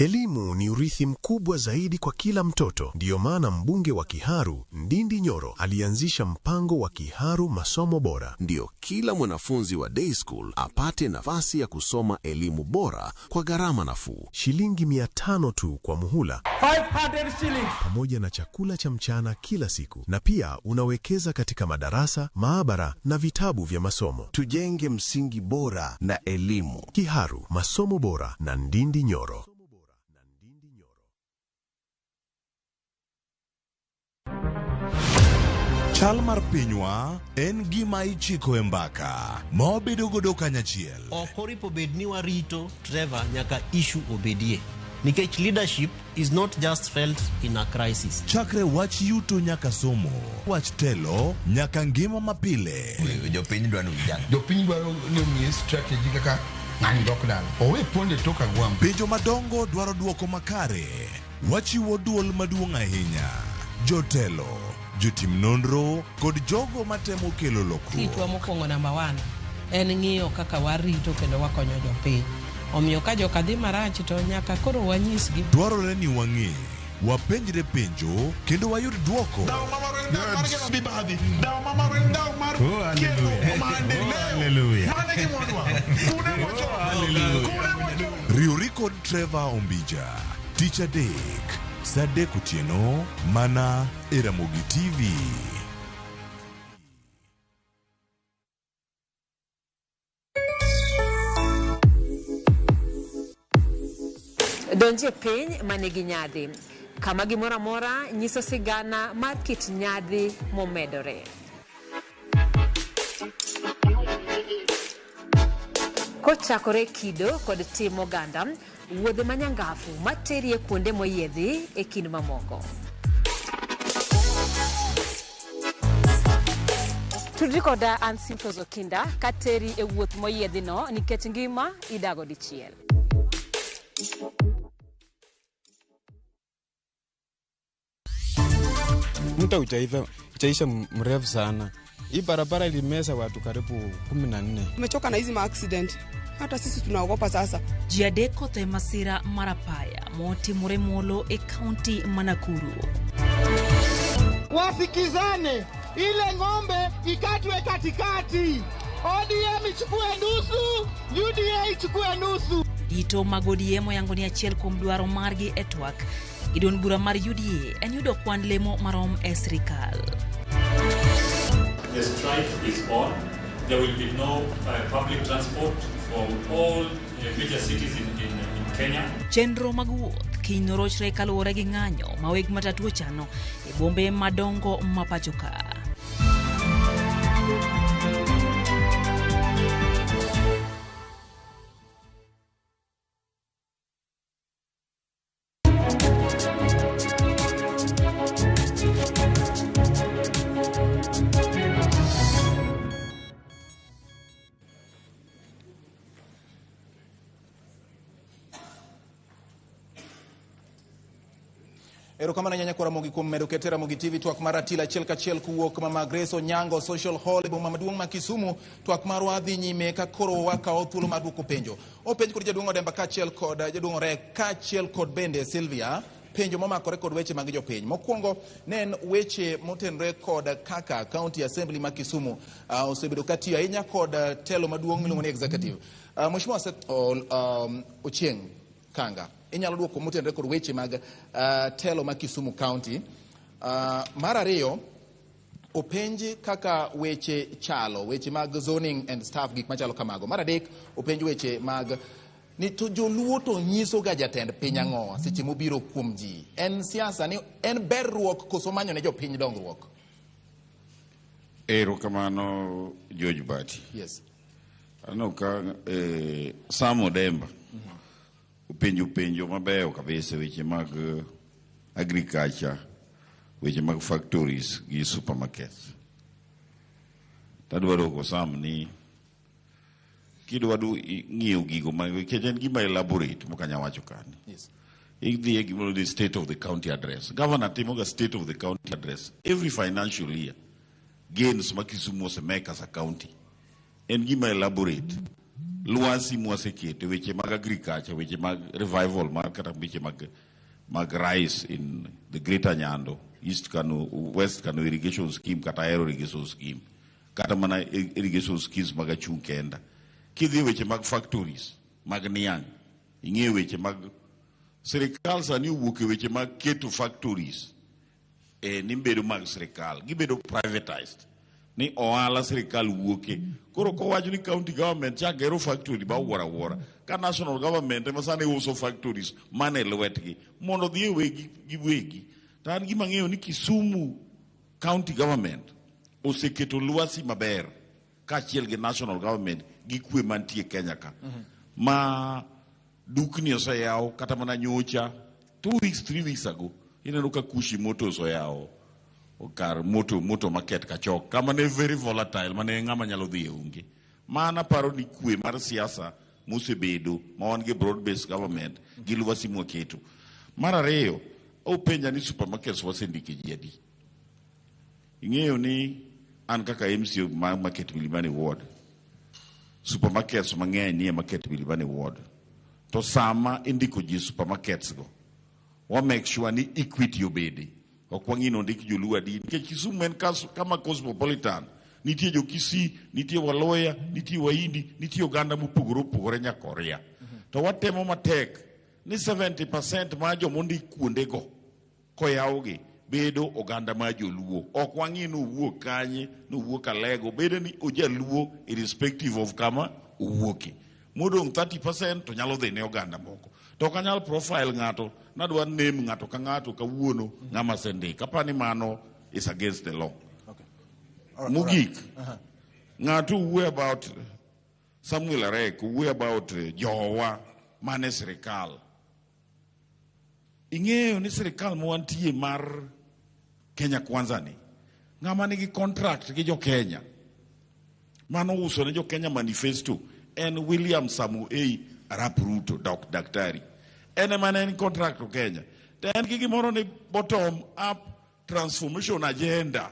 Elimu ni urithi mkubwa zaidi kwa kila mtoto. Ndiyo maana mbunge wa Kiharu, Ndindi Nyoro, alianzisha mpango wa Kiharu Masomo Bora.
Ndiyo kila mwanafunzi wa day school apate nafasi ya kusoma elimu bora kwa gharama nafuu.
Shilingi 500 tu kwa muhula.
500 shillings.
Pamoja na chakula cha mchana kila siku. Na pia unawekeza katika madarasa, maabara na vitabu vya masomo.
Tujenge msingi bora na elimu.
Kiharu Masomo Bora na Ndindi Nyoro.
Chal mar pinywa en gima ichiko e mbaka ma wabedo godo kanyachiel.
Ok oripo bed ni warito Trevor nyaka issue obedie. Nikech leadership is not just felt in a crisis.
Chakre wach yuto nyaka somo, wach telo nyaka ngima mapile.
Jopiny dwaro vijana. Jopiny dwaro ni omiye strategy kaka ng'ani dok dala. Owe ponde tok agwambo.
Penjo madongo dwaro duoko makare. Wachiwo duol maduong' ahinya. Jotelo, jotim nonro kod jogo matemo kelo lokruok.
Tijwa mokwongo namba 1 en ng'iyo kaka warito kendo wakonyo jopiny. Omiyo ka joka dhi marach to nyaka koro wanyisgi.
Dwarore ni wang'e, wapenjre penjo kendo wayud duoko. Riwri kod Trevor Ombija, tich adek, saa adek otieno, mana e Ramogi TV.
Donje piny manigi nyadhi, kama gimoro amora nyiso sigana mar kit nyadhi momedore. Kochakore kido kod tim oganda, wuodhe manyangafu materie kuonde moyiedhi e kind mamoko. Tudri koda an Simfros Okinda kateri e wuoth moyiedhino nikech ngima idago dichiel.
Muda utaisha mrefu sana. Hii barabara ilimeza watu karibu 14.
Tumechoka na hizi ma accident. Hata sisi tunaogopa sasa.
Ji adek otho e masira mar apaya motimore Molo e kaunti ma Nakuru.
Wasikizane, ile ng'ombe ikatwe katikati. ODM ichukue nusu, UDA ichukue nusu.
Dito mag ODM oyango ni achiel kuom dwaro margi e twak gi duond bura mar UDA en yudo kwan lemo marom e sirikal.
The strike is on. There will be no public transport from all major cities in Kenya.
Chenro mag wuoth kiny norochre kaluwore gi ng'anyo ma weg matatu ochano e bombe madongo ma pacho ka.
Erokamano nyanya kwa Ramogi kuom medo kete Ramogi TV twak mar ratila achiel kachiel kowuok Mama Grace Onyango Social Hall e boma maduong' ma Kisumu. Twak marwa dhi nyime ka koro wakawo thuolo mar duoko penjo. Openj kod jaduong' Odemba kaachiel kod jaduong' Orek kaachiel kod bende Sylvia penjo momakore kod weche mag jopiny. Mokwongo ne en weche motenore kod kaka County Assembly ma Kisumu osebedo katiyo ahinya kod telo maduong' miluongo ni executive. Mheshimiwa Seth Ochieng' Kanga, inyalo duoko motenore kod weche mag telo ma Kisumu County. Mar ariyo, openji kaka weche chalo, weche mag zoning and staff, gik machalo kamago. Mar adek, openj weche mag ni to joluo to nyiso ga jatend piny ang'o seche mobiro kuom ji. En siasa ni en berruok koso manyo ne jopiny dongruok?
Erokamano George Bati.
Yes.
Aneno ka Sam Odemba openjo penjo mabeyo kabisa weche mag agriculture, weche mag factories gi supermarkets. Tadwaro ko Sam ni kidwa du ng'iyo gigo ma nikech en gima elaborate mok anyal wacho kani.
Yes.
Idhi e gimoro ni state of the county address. Governor timoga state of the county address every financial year. Gains ma Kisumu osemake as a county. En gima elaborate. Lwasi mwasekete weche mag agriculture, weche mag revival mar kata weche mag rice in the Greater Nyando, East Kano, West Kano irrigation scheme kata Aero irrigation scheme, kata mana irrigation schemes mag achung' kenda. Kidhi weche mag factories mag niang', ing'eyo weche mag sirikal sani owuok e weche mag keto factories ni bedo mag sirikal, gibedo privatized. Ni ohala sirikal wuoke. Koro kowacho ni county government chak gero factory ba wuora wuora. Ka national government ema sani uso factories mane lwetgi mondo odhi e wegi giwegi. To an gima ang'eyo ni Kisumu county government oseketo lwasi maber kaachiel gi national government gi kwe mantie Kenya ka. Ma dukni oseyaw kata mana nyocha 2 weeks 3 weeks ago ineno ka Kushi Motors oyawo kar moto market kachok kama ne very volatile mane ng'ama nyalo dhi e onge. Mana paro ni kwe mar siasa mosebedo ma wan gi broad based government gi lwasi mwaketo. Mar ariyo, openja ni supermarkets wasendike ji adi. Ing'eyo ni an kaka MCA mar Market Milimani Ward, supermarkets mang'eny nie Market Milimani Ward. To sama indiko ji supermarkets go, wa make sure ni equity obede. Ok wang'i ni ondik joluo adi, nikech Kisumu en kama cosmopolitan. Nitie jo Kisii, nitie Waluya, nitie Wahindi, nitie oganda mopogore opogore nyaka Korea. To watemo matek ni 70% mar jomondik kuondego koyawgi bedo oganda mar joluo. Ok wang'i ni owuok kanye, ni owuok Alego, bedo ni ojaluo irrespective of kama owuoke. Modong' 30% to nyalo dhi ne oganda moko. To ok anyal profile ng'ato, nadwa name ng'ato ka ng'ato kawuono ng'ama osendiko. Apani mano is against the law.
Okay. All right,
Mogik,
all right.
ng'ato wuoyo about Samuel Arek, wuoyo about jowa mane sirikal. Ing'eyo ni sirikal ma wantie mar Kenya Kwanza ni, ng'ama nigi contract gi jo Kenya Mano uso ne jo Kenya manifesto en William Samoei Arap Ruto, dok daktari. En ema ne en contract to Kenya. To en gi gimoro ni bottom up transformation agenda.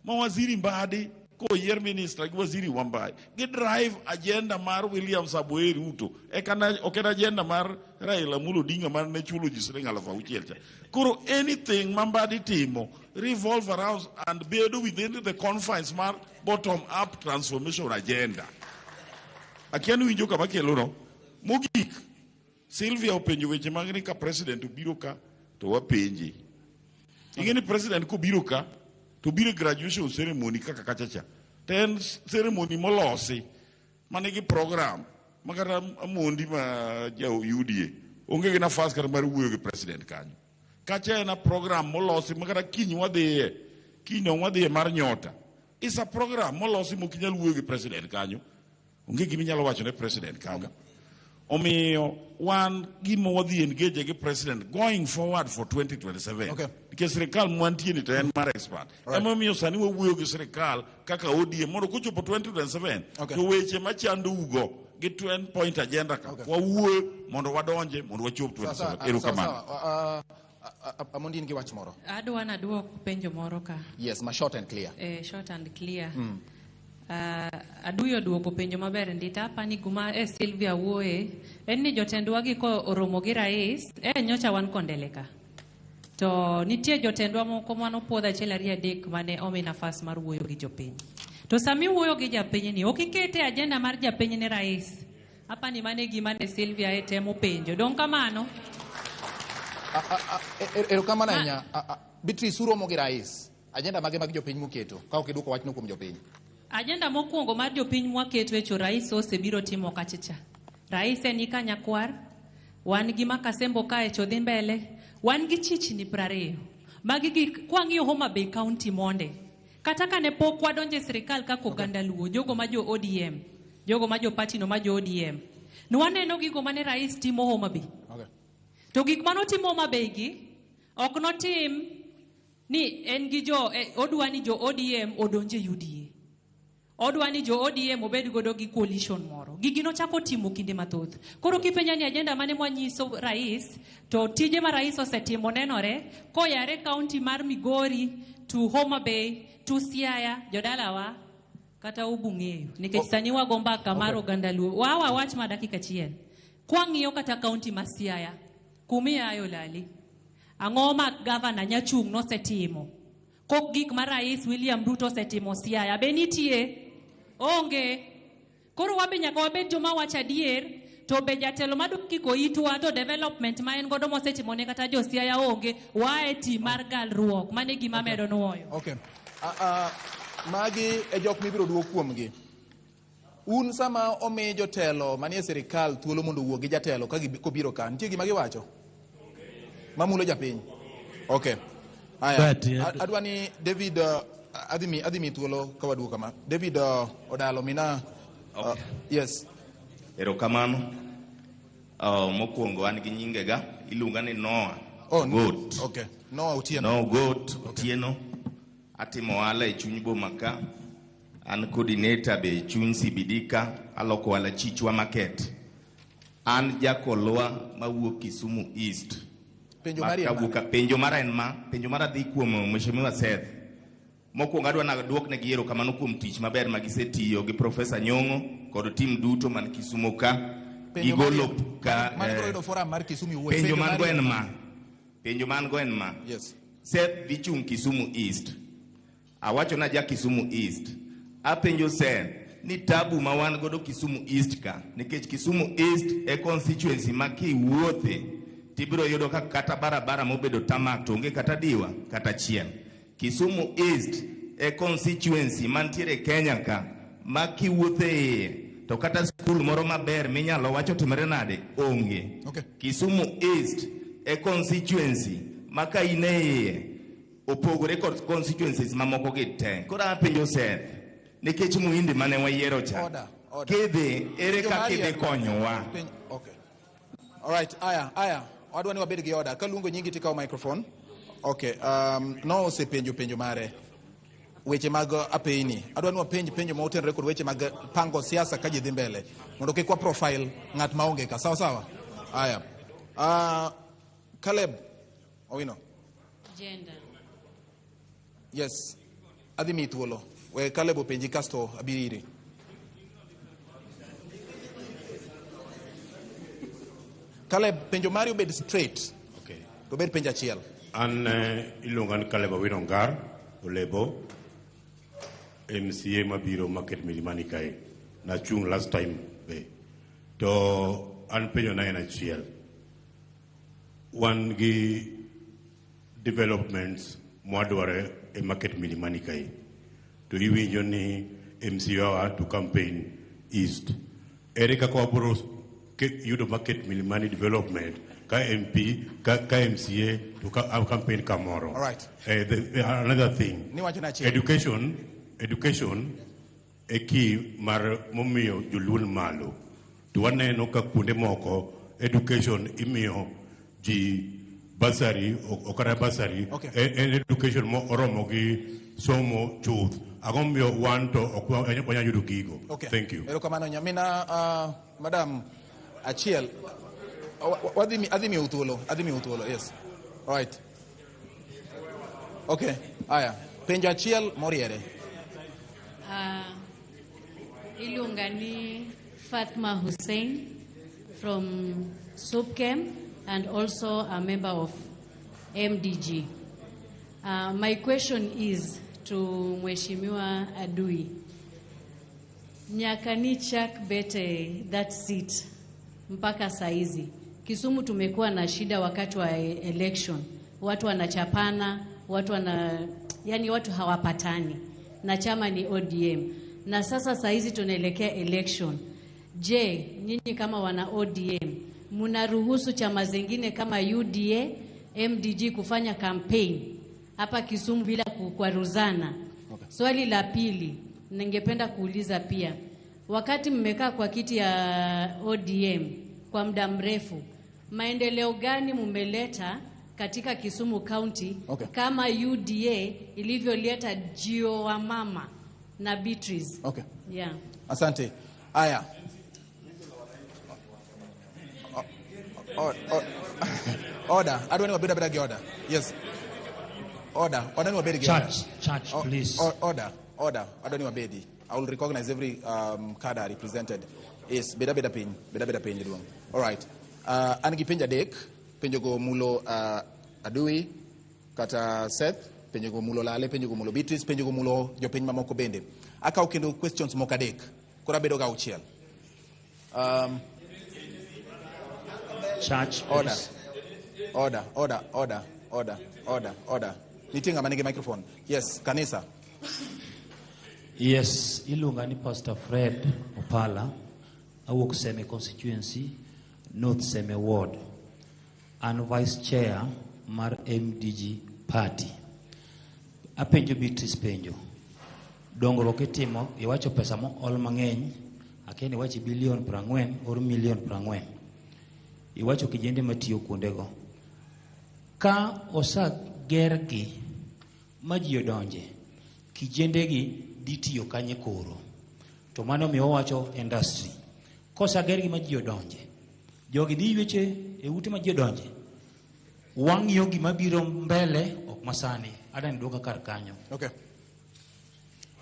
Ma waziri Mbadi koyier minister gi waziri Wambai gi drive agenda mar William Samoei Ruto. Eka na, ok en agenda mar Raila Amolo Odinga mar ne chulo ji siling 6,000 cha. Koro anything ma Mbadi timo revolve around and bedo within the confines mar bottom up transformation agenda. Akia ni winjo kama kelo no. Mogik, Sylvia openjo weche mag ni ka president obiro ka to wapenje. Ing'e ni president kobiro ka to biro e graduation ceremony kaka kacha cha. To en ceremony molosi manigi program ma kata Amondi ma ja UDA onge gi nafas kata mar wuoyo gi president kanyo. Kacha en a program molosi ma kata kiny wadhiye, kiny dong wadhiye mar nyota. It's a program molosi mok inyal wuoyo gi president kanyo. Onge gima inyalo wacho ne president kanyo. Omiyo wan gima wadhi engage gi president going forward for 2027.
Okay.
Nikech sirikal mwantie ni to en mar expert.
Right.
Emomiyo sani wawuoyo gi sirikal kaka ODM mondo kochopo 2027
Okay.
to weche machando ugo gi 10 point agenda ka
Okay.
wawuoyo mondo wadonje mondo wachop
Sawa,
27.
sawa, sawa,
Erokamano.
sawa. Amondi in gi wach moro.
Adwa naduok penjo moro ka.
Yes, ma short and clear.
Short and clear. Aduyo duoko penjo maber ndi to apani guma Sylvia wuoye en ni jotendwa gi ko oromo gi rais nyocha wan Kondele ka. To nitie jotendwa moko manopuodh achiel ariyo adek mane omi nafas mar wuoyo gi jopiny. To sami wuoyo gi japiny ni ok ikete agenda mar japiny ne rais. Apani mane gima ne Sylvia e temo penjo. Dong kamano.
Erokamano ahinya. Beatrice uromo gi rais. Agenda mage mag jopiny muketo ka ok iduoko wachno kuom jopiny?
Agenda mokwongo mar jopiny mwaketo e cho rais osebiro timo kachacha. Rais en ika nyakwar, wan gi Makasembo kae cho dhi mbele, wan gi chichni 20. Magi gik kwang'iyo Homa Bay County monde. Kata kane pok wadonjo e sirikal kaka oganda Luo, jogo ma jo ODM, jogo ma jo party no ma jo ODM. Nwaneno gigo mane rais timo Homa Bay.
Okay.
To gik manotimo Homa Bay gi, ok notim ni en gi jo, odwa ni jo ODM odonje UDA. Odwa ni jo ODM obed godo gi coalition moro. Gigi nochako timo kinde mathoth. Koro kipenja ni agenda mane mwanyiso rais, to tije ma rais osetimo nenore, koyare county mar Migori to Homa Bay to Siaya, jodalawa, kata ubung'eyo. Nikech sani wago mbaka mar oganda Luo. Wawa wach ma dakika achiel. Kwang'iyo kata county ma Siaya, kumiayo lali. Ang'o ma gavana Nyachung' nosetimo? Kok gik ma rais William Ruto osetimo Siaya, be nitie? Onge. Koro wabe nyaka wabed joma wacho adier, to be jatelo madwa kiko itwa to development ma en godo mosetimo ne kata jo Siaya onge, wae ti mar galruok. Mano e gima amedo nuoyo.
Okay. Magi e jok mibiro duok kuomgi. Un sama omi jotelo manie sirikal thuolo mondo owuo gi jatelo ka kobiro ka, nitie gima giwacho? Mamulo japiny. Okay. Aya. Adwa ni David adhi mi thuolo ka waduogo kama. David Odalo mina.
Okay.
Yes.
Erokamano. Mokwongo an gi nyingega, iluonga ni Noah.
Oh,
Goat.
Okay. Noah Otieno.
Noah Goat Otieno. Atimo ohala e chuny boma ka. An coordinator be e chuny CBD ka. Aloko ohala Chichwa Market. An jakolwa mawuok Kisumu East.
Penjo mari en ma?
Penjo mara en ma. Penjo mara dhi kuom Mheshimiwa Seth. Mokwongo adwa naduokne gi erokamano kuom tich maber ma gisetiyo gi Professor Nyong'o kod tim duto man Kisumu ka.
Penjo
Gigolo ka.
Mano biro yudo forum mar Kisumu iwuoyo.
Penjo man go en ma. Penjo man go en ma.
Yes.
Seth dhi chung' Kisumu East. Awacho na ja Kisumu East. Apenjo Seth ni tabu ma wan godo Kisumu East ka, nikech Kisumu East e constituency ma kiwuothe tibiro yudo ka kata barabara mobedo tamak to onge kata diwa kata chiel. Kisumu East e constituency mantiere Kenya ka ma kiwuothe iye to kata skul moro maber minyalo wacho timre nade onge.
Okay.
Kisumu East e constituency ma ka in e iye opogore kod constituencies mamoko gi te. Koro apenjo Seth nikech Muhindi mane wayiero cha.
Order, order.
Kidhi ere kaka idhi konyowa?
Okay. All right, aya. Wadwa ni wabed gi order. Kaluongo nyingi tikawo microphone. Okay, no osepenjo penjo mare. weche mag apeyni. Adwa ni wapenj penjo ma otenore kod weche mag pango siasa ka ji dhi mbele mondo kik wa profile ng'at ma onge ka. Sawa sawa? Aya. Caleb Owino.
Gender.
Yes. Adhi miyi thuolo. We Caleb openji kasto abiro iri. Caleb, penjo mari obed straight.
Okay.
To obed penjo achiel.
An iluonga ni Caleb Awino Ngar Olebo, MCA mabiro Market Milimani kae. Nachung' last time be. To an penjo na en achiel. Wan gi developments mwadwaro e Market Milimani kae. To iwinjo ni MCA wa to campaign East. Ere kaka wabiro yudo Market Milimani development ka MP, ka MCA to ka campaign kamoro.
All right.
Another thing.
Niwacho na achiel.
Education e key mar momiyo joluo ni malo. To waneno ka kuonde moko education imiyo ji bursary, ok kata bursary,
Okay.
en education mo oromo gi somo chuth. Ang'o momiyo wan to ok wanyal yudo gigo?
Okay.
Thank you.
Erokamano nyamina, madam achiel. Adhi miyo thuolo, adhi miyo thuolo, yes. All right. Okay, aya. Penjo achiel moriere.
Iluonga ni Fatma Hussein from SUPKEM and also a member of MDG. My question is to Mheshimiwa Adui. Nyaka ni chak bete that seat mpaka saizi. Kisumu tumekuwa na shida wakati wa election. Watu wanachapana, yani watu hawapatani. Na chama ni ODM. Na sasa saizi tunaelekea election. Je, nyinyi kama wana ODM, mnaruhusu chama zingine kama UDA, MDG kufanya campaign hapa Kisumu bila kukwaruzana?
Okay.
Swali la pili, ningependa kuuliza pia, wakati mmekaa kwa kiti ya ODM kwa muda mrefu, maendeleo gani mmeleta katika Kisumu County?
Okay.
Kama UDA ilivyoleta Jio wa mama na Beatrice?
Okay.
Yeah.
Asante. Aya. Order. Adwa ni wabed abeda gi order. Yes. Order. Order ni wabed gi order.
Church, please.
Order. Order. Adwa ni wabedi. I will recognize every cadre represented. Yes, beda beda piny. Beda beda piny jaduong'. All right. An gi penjo adek. Penjo go mulo Adui kata Seth, penjo go mulo Lale, penjo go mulo Beatrice, penjo go mulo jopiny mamoko bende. Akaw kendo questions moko adek. Koro abedo ga auchiel.
Church,
Order.
please.
Order, order, order, order, order, order. Nitie ng'ama nigi microphone. Yes, kanisa.
Yes, iluonga ni Pastor Fred Opala, awuok Seme constituency, North Seme Ward. An vice chair mar MDG party. Apenjo Beatrice penjo. Dongruok itimo, iwacho pesa mool mang'eny, akia ni iwacho bilion 40 or milion 40. Iwacho kijende matiyo kuondego. Ka osegergi ma ji odonje, kijendegi dhi tiyo kanye koro? To mano miyo wawacho industry. Kosegergi ma ji odonje, jogi dhi yweche e ute ma ji odonje. Wang'iyo gima biro mbele ok masani. Adwa ni duoka kar kanyo.
Okay.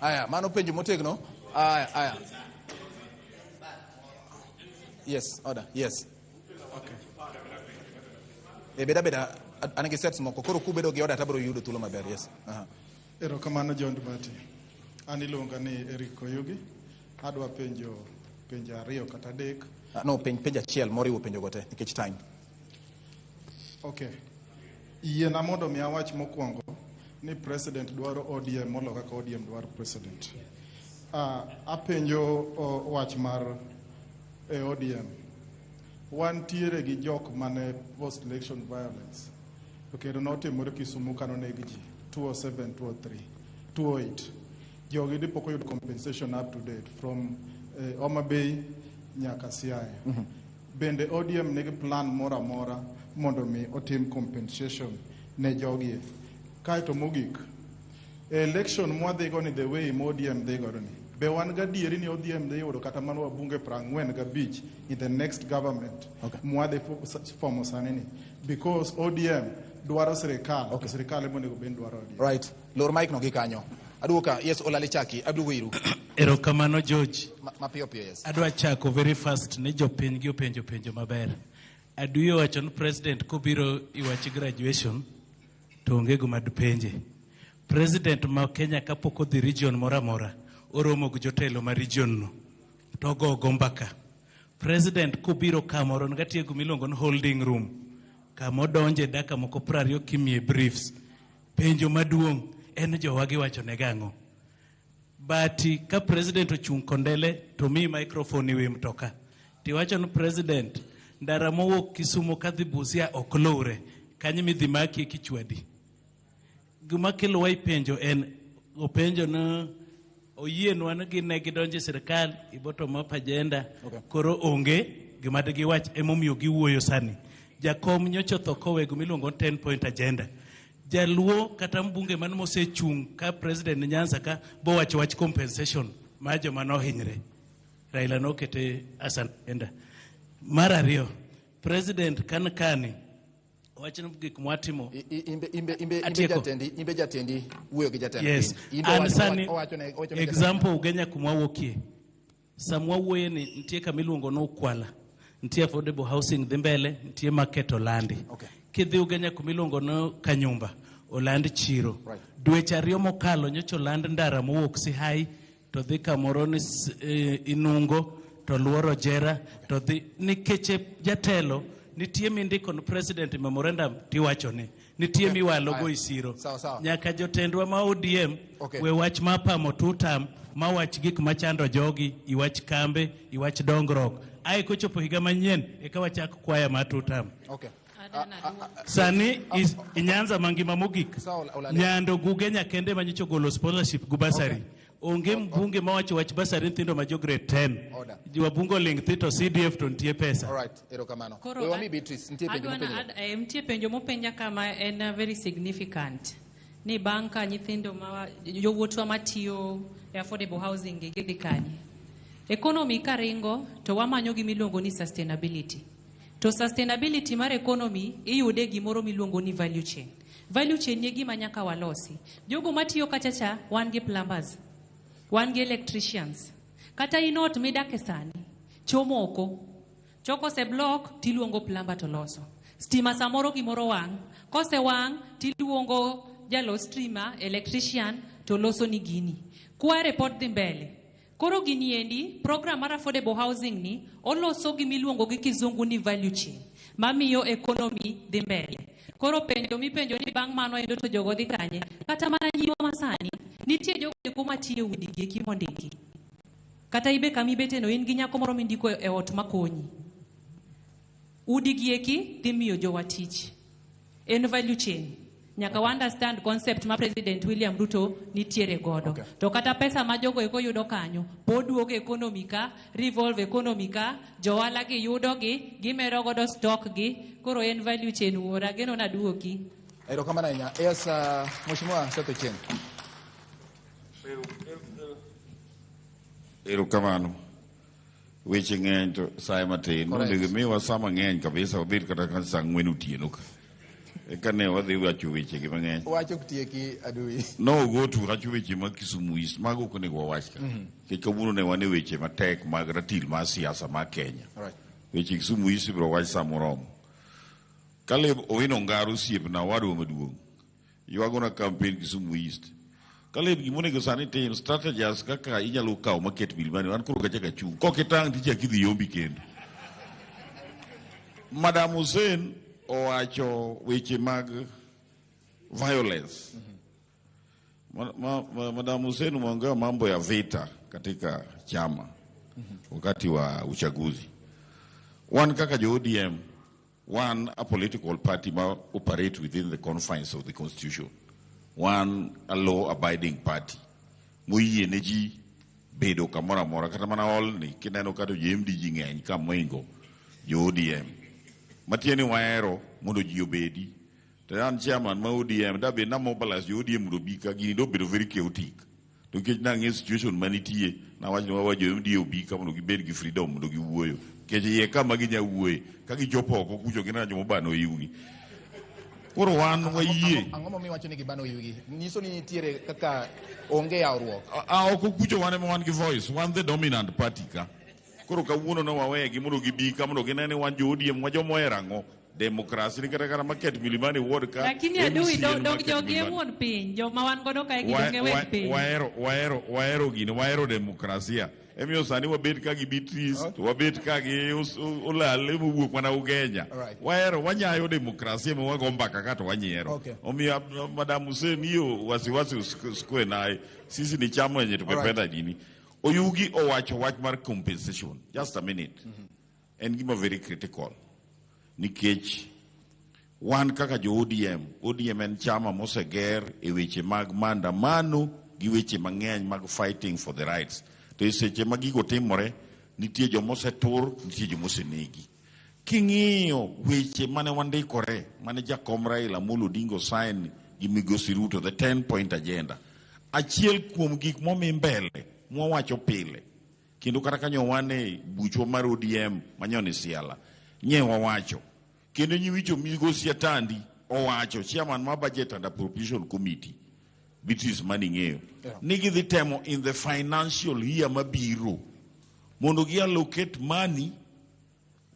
Aya, mano penjo motegno. Aya, aya. Yes, order. Yes.
Okay.
E beda beda an gi sets moko. Koro kubedo gi order tabiro yudo thuolo maber. Yes. Aha.
Erokamano John Mbadi. An iluonga ni Eric Oyugi. Adwa penjo penjo ariyo kata adek.
No, penjo achiel moriwo penjo go te nikech time.
Okay. Yiena mondo mi awach mokwongo ni president dwaro ODM molo kaka ODM dwaro president. Apenjo wach mar ODM. Wantiere gi jok mane post election violence. To kendo notimore Kisumu kano neg ji 207, 203, 208. Jogi di pok oyudo compensation up to date from Homa Bay nyaka Siaya. Bende ODM nigi plan moro amora mondo mi otim compensation ne jogi. Kaeto mogik, E election mwadhigo ni the way ma ODM dhi godo ni, be wan gadieri ni ODM dhi yudo kata mana wabunge 45 in the next government mwadhi fomo sani ni, because ODM dwaro sirikal, to sirikal ema onego bed ni dwaro ODM.
Right. Lor mic no gi kanyo. Aduoka, yes, Olale Chaki, aduogo iru.
Erokamano George.
Mapiyo piyo, yes.
Adwa chako very fast ni jopiny gi openjo penjo maber. Aduyo wacho ni president kobiro iwach graduation to onge gima dipenje. President ma Kenya kapok odhi region moro amora oromo gi jotelo ma region no to ogogo mbaka. President kobiro kamoro nitie gima iluongo ni holding room kama odonje dakika moko 20 kimiye briefs. Penjo maduong' en jowa giwacho ne gang'o. But ka president ochung' kondele to miyi microphone ewi mtoka tiwacho ni president ndara mowuok Kisumu kadhi Busia ok lure kanyo midhi makie kichwadi. Gima kelo wa penjo en openjo ni oyienwa ni gin ne gidonjo e sirikal i bottom up agenda. Koro onge gima digiwach emomiyo giwuoyo sani. Jakom nyocha otho kowe gima iluongo ni 10 point agenda. Jaluo kata mbunge man mosechung' ka president Nyanza ka bowacho wach compensation mar joma nohinyre. Raila nokete as an agenda. Mar ariyo, president kan kani wach ni gik mwatimo
Imbe
Atieko.
jatendi, imbe jatendi wuoyo gi jatend
Yes.
piny. Imbe
An sani
owacho ne
example Ugenya kuma wawuokie. Sama wawuoye ni nitie kama iluongo ni Ukwala. Nitie affordable housing dhi mbele, nitie market olandi. Kidhi Ugenya kuma iluongo ni Kanyumba, oland chiro. Dweche 2 mokalo nyocha oland ndara mowuok Sihai to dhi kamoro ni Inungo to luoro Jera to dhi nikech jatelo nitie mindiko ni president e memorandum tiwacho ni nitie miwalo go isiro.
Sawa sawa.
Nyaka jotendwa ma ODM we wach ma pamo tutam ma wach gik machando jogi iwach kambe iwach dongruok ae kochopo higa manyien eka wachak kwaya mar tutam. Sani inyanza mangima mogik.
Olale.
Nyando Gugenya kende manyocha ogolo sponsorship gu bursary. Onge mbunge mawacho wach bursary nyithindo ma jo grade 10.
Order.
Wabunge oling' thi to CDF to nitie pesa.
All right, erokamano.
Koro
We wami Beatrice, nitie penjo
adwa na
mopenjo.
Nitie penjo mopenja kama en very significant ni bang' ka nyithindo ma yowuotwa matiyo e affordable housing gi gidhi kanye. Economy karingo to wamanyo gima iluongo ni sustainability. To sustainability mar economy iyude gimoro miluongo ni value chain. Value chain ni gima nyaka walosi. Jogo matiyo kacha cha wan gi plumbers, wan gi electricians. Kata in ot midake sani, chomoko. Choko se block tiluongo plumber to loso. Stima samoro gimoro wang', kose wang' tiluongo jalos stima, electrician to loso ni gini. Kware pod dhi mbele. Koro gini endi, program mar affordable housing ni, oloso gimiluongo gi kizungu ni value chain, mamiyo economy dhi mbele. Koro penjo mipenjo ni bang' mano endo to jogo dhi kanye? Kata mana nyiwa masani, nitie jogo eko matiyo e udi gi eki mondiki. Kata ibe kama ibete no in gi nyako moro mindiko e ot makonyi. Udi gi eki dhi miyo jowa tich. En value chain. Nyaka wa understand concept ma President William Ruto nitiere godo. To kata pesa ma jogo eko yudo kanyo, pod duogo economy ka, revolve economy ka, johala gi yudo gi, gimedo godo stock gi, koro en value chain wuora, ageno naduoki.
Erokamano ahinya. Yes, Mheshimiwa Seth Ochieng.
Erokamano. Weche ng'eny to sa ema tin.
Correct.
Onego imiwa sa mang'eny kabisa wabed kata ka sa 4 otieno ka. Eka ne wadhi wacho weche gi mang'eny.
Wach ok tieki adui.
No go to wacho weche mag Kisumu East, mago ok onego wawach ka. Nikech kawuono ne wan e weche matek mag ratil mar siasa mar Kenya. Weche Kisumu East ibiro wach sa moromo. Caleb Owino Ngaro osiepna owadwa maduong'. Ywagona campaign Kisumu East. Caleb gimonego sani tim strategies kaka inyalo kawo maket Milimani wan koro kachaka chung'. Kok itang' tichak idhi yombi kendo. Madam Hussein owacho weche mag violence. Madam Hussein umeongea mambo ya vita katika chama wakati wa uchaguzi. Wan kaka jo ODM, one a political party ma operate within the confines of the constitution. One a law abiding party. Moyie ne ji bedo kamoro amora kata mana hall ni kineno kata jo MDG ng'eny ka moingo jo ODM. Matiende ni wahero mondo ji obedi. To an chairman ma ODM, dabe na mobilize jo ODM mondo obi ka, gini dobedo very chaotic. To nikech nang'e situation manitie, nawacho ni wawa jo MDA obi ka mondo gibed gi freedom mondo giwuoyo. Nikech iye kama ginya wuoye, ka gichopo oko kucho gineno joma obano iwgi. Koro wan wayie.
Ang'o momiyo iwacho ni gibano iwgi? Nyiso ni nitiere kaka onge yawruok.
A oko kucho wan ema wan gi voice, wan the dominant party ka. Koro kawuono ne wawegi mondo gibi ka mondo gine ni wan jo ODM wa joma ohero ang'o? Demokrasi ni kata market Milimani ward ka.
Lakini adui
MCA
dog
market
jogi e
Milimani.
wuon piny, joma wan godo kae gi donge weg piny.
Wahero gini, wahero demokrasia. Emiyo sani wabet ka gi Beatrice, to wabet ka gi Olale mowuok mana Ugenya. Wahero, wanyayo demokrasia ma wago mbaka ka to wanyiero. Omiyo Madam Hussein, hiyo wasiwasi usikue naye. Sisi ni chama yenye tumependa dini. Oyugi owacho wach mar compensation. Just a minute. En gima very critical. Nikech wan kaka jo ODM, ODM en chama moseger e weche mag maandamano gi weche mang'eny mag fighting for the rights. To e seche ma gigo timore, nitie joma osetur, nitie joma osenegi. King'iyo weche mane wandikore, mane jakom Raila Amolo Odinga sign gi Migosi Ruto, the 10 point agenda. Achiel kuom gik momi mbele, mwawacho pile, kendo kata kanyo wan e buchwa mar ODM manyoni Siala, nye wawacho. Kendo nyiwicho Migosi Atandi owacho, chairman mar Budget and Appropriation Committee, Beatrice maning'eyo, ni gidhi temo in the financial year mabiro mondo gi allocate money,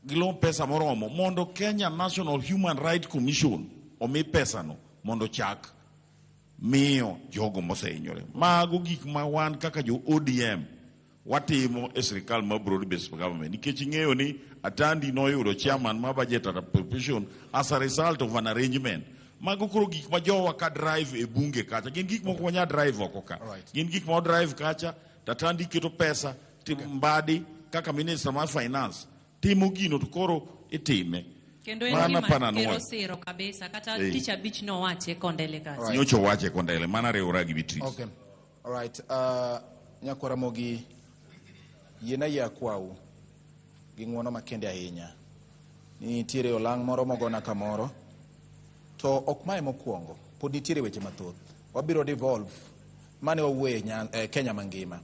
gilo pesa moromo mondo Kenya National Human Rights Commission omi pesano mondo chak miyo jogo mosehinyore. Mago gik ma wan kaka jo ODM watimo e sirikal mar broad based government, nikech ing'eyo ni Atandi noyudo chairman mar Budget and Appropriation as a result of an arrangement. Mago koro gik ma jowa ka drive e bunge kacha, gin gik moko wanya drive oko ka, gin gik ma drive kacha. To Atandi keto pesa Mbadi kaka minister mar finance timo gino, to koro itime.
Kendo en
Mano
gima
apana
kero
nuoyo.
siro kabisa kata
Eh.
tich abich nowache Kondele kacha.
Nyocha owache Kondele, mana riwora gi Beatrice.
Okay. All right. Nyakwara Ramogi, yiena yie akwau gi ng'uono makende ahinya. Nitiere olang' moro mogona kamoro, to ok mae mokwongo, pod nitiere weche mathoth. Wabiro devolve mane wawuoye Kenya mangima.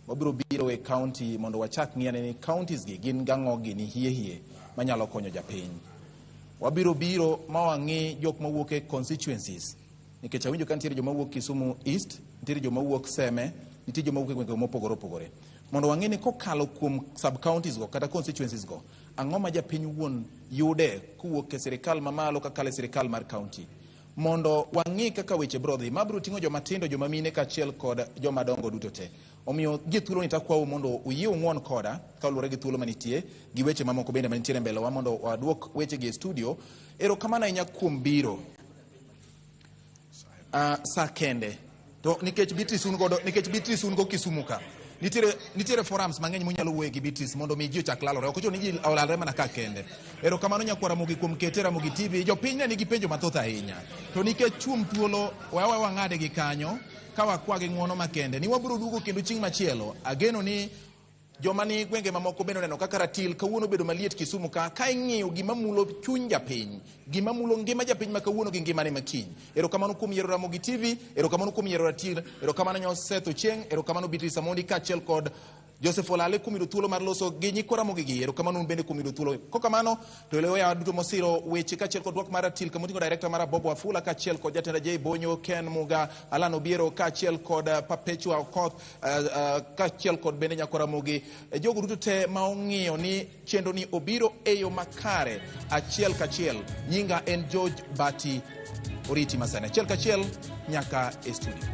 Wabiro biro e county mondo wachak ng'iane ni counties gi gin gang'o gini hie hie manyalo konyo japiny. Wabiro biro ma wang'i jok mawuok e constituencies, nikech awinjo ka nitiere joma wuok Kisumu East, nitiere joma wuok Seme, nitie joma wuok e gwenge mopogore opogore, mondo wang'e ni kokalo kuom sub counties go kata constituencies go, ang'o ma japiny wuon yude kowuok e sirikal mamalo kakalo e sirikal mar county, mondo wang'i kaka weche biro dhi. Ma biro ting'o joma tindo, joma mine kaachiel kod joma dongo duto te. Omiyo gi thuolo ni takwau mondo uyie ung'uon koda kaluwore gi thuolo manitie gi weche mamoko bende manitiere mbele wa, mondo waduok wechegi e studio. Erokamano ahinya kuom biro sa kende to nikech Beatrice un godo, nikech Beatrice un go Kisumu ka, nitiere forums mang'eny munyalo wuoye gi Beatrice mondo mi ji ochak lalore. Ok ochuno ni ji olalre mana ka kende. Erokamano nyakwara Ramogi kuom kete Ramogi TV. Jopiny ne nigi penjo mathoth ahinya, to nikech kuom thuolo wewe wang'ade gi kanyo ka wakwa gi ng'uono makende ni wabiro duogo kendo chieng' machielo. Ageno ni joma ni gwenge mamoko bende oneno kaka ratil kawuono obedo maliet Kisumu ka ing'iyo gima mulo chuny japiny, gima mulo ngima japiny ma kawuono gi ngimane ma kiny. Erokamano kuom yiero Ramogi TV, erokamano kuom yiero ratil, erokamano Nyoseth Ochieng', erokamano Beatrice Amondi kaachiel kod Joseph Olale kuom yudo thuolo mar loso gi nyikwa Ramogi gi. Erokamano un bende kuom yudo thuolo. Kokamano to elewa duto mosiro weche kaachiel kod twak mar ratil kamoting'o director mara Bob Wafula kaachiel kod jatenda J Bonyo, Ken Muga, Alan Obiero kaachiel kod Perpetua Okoth, kaachiel kod bende nyakwa Ramogi. Jogo duto te ma ong'iyo ni chenro ni obiro e yo makare achiel kachiel. Nyinga en George Bati Oriti Masani. Achiel kachiel nyaka e studio.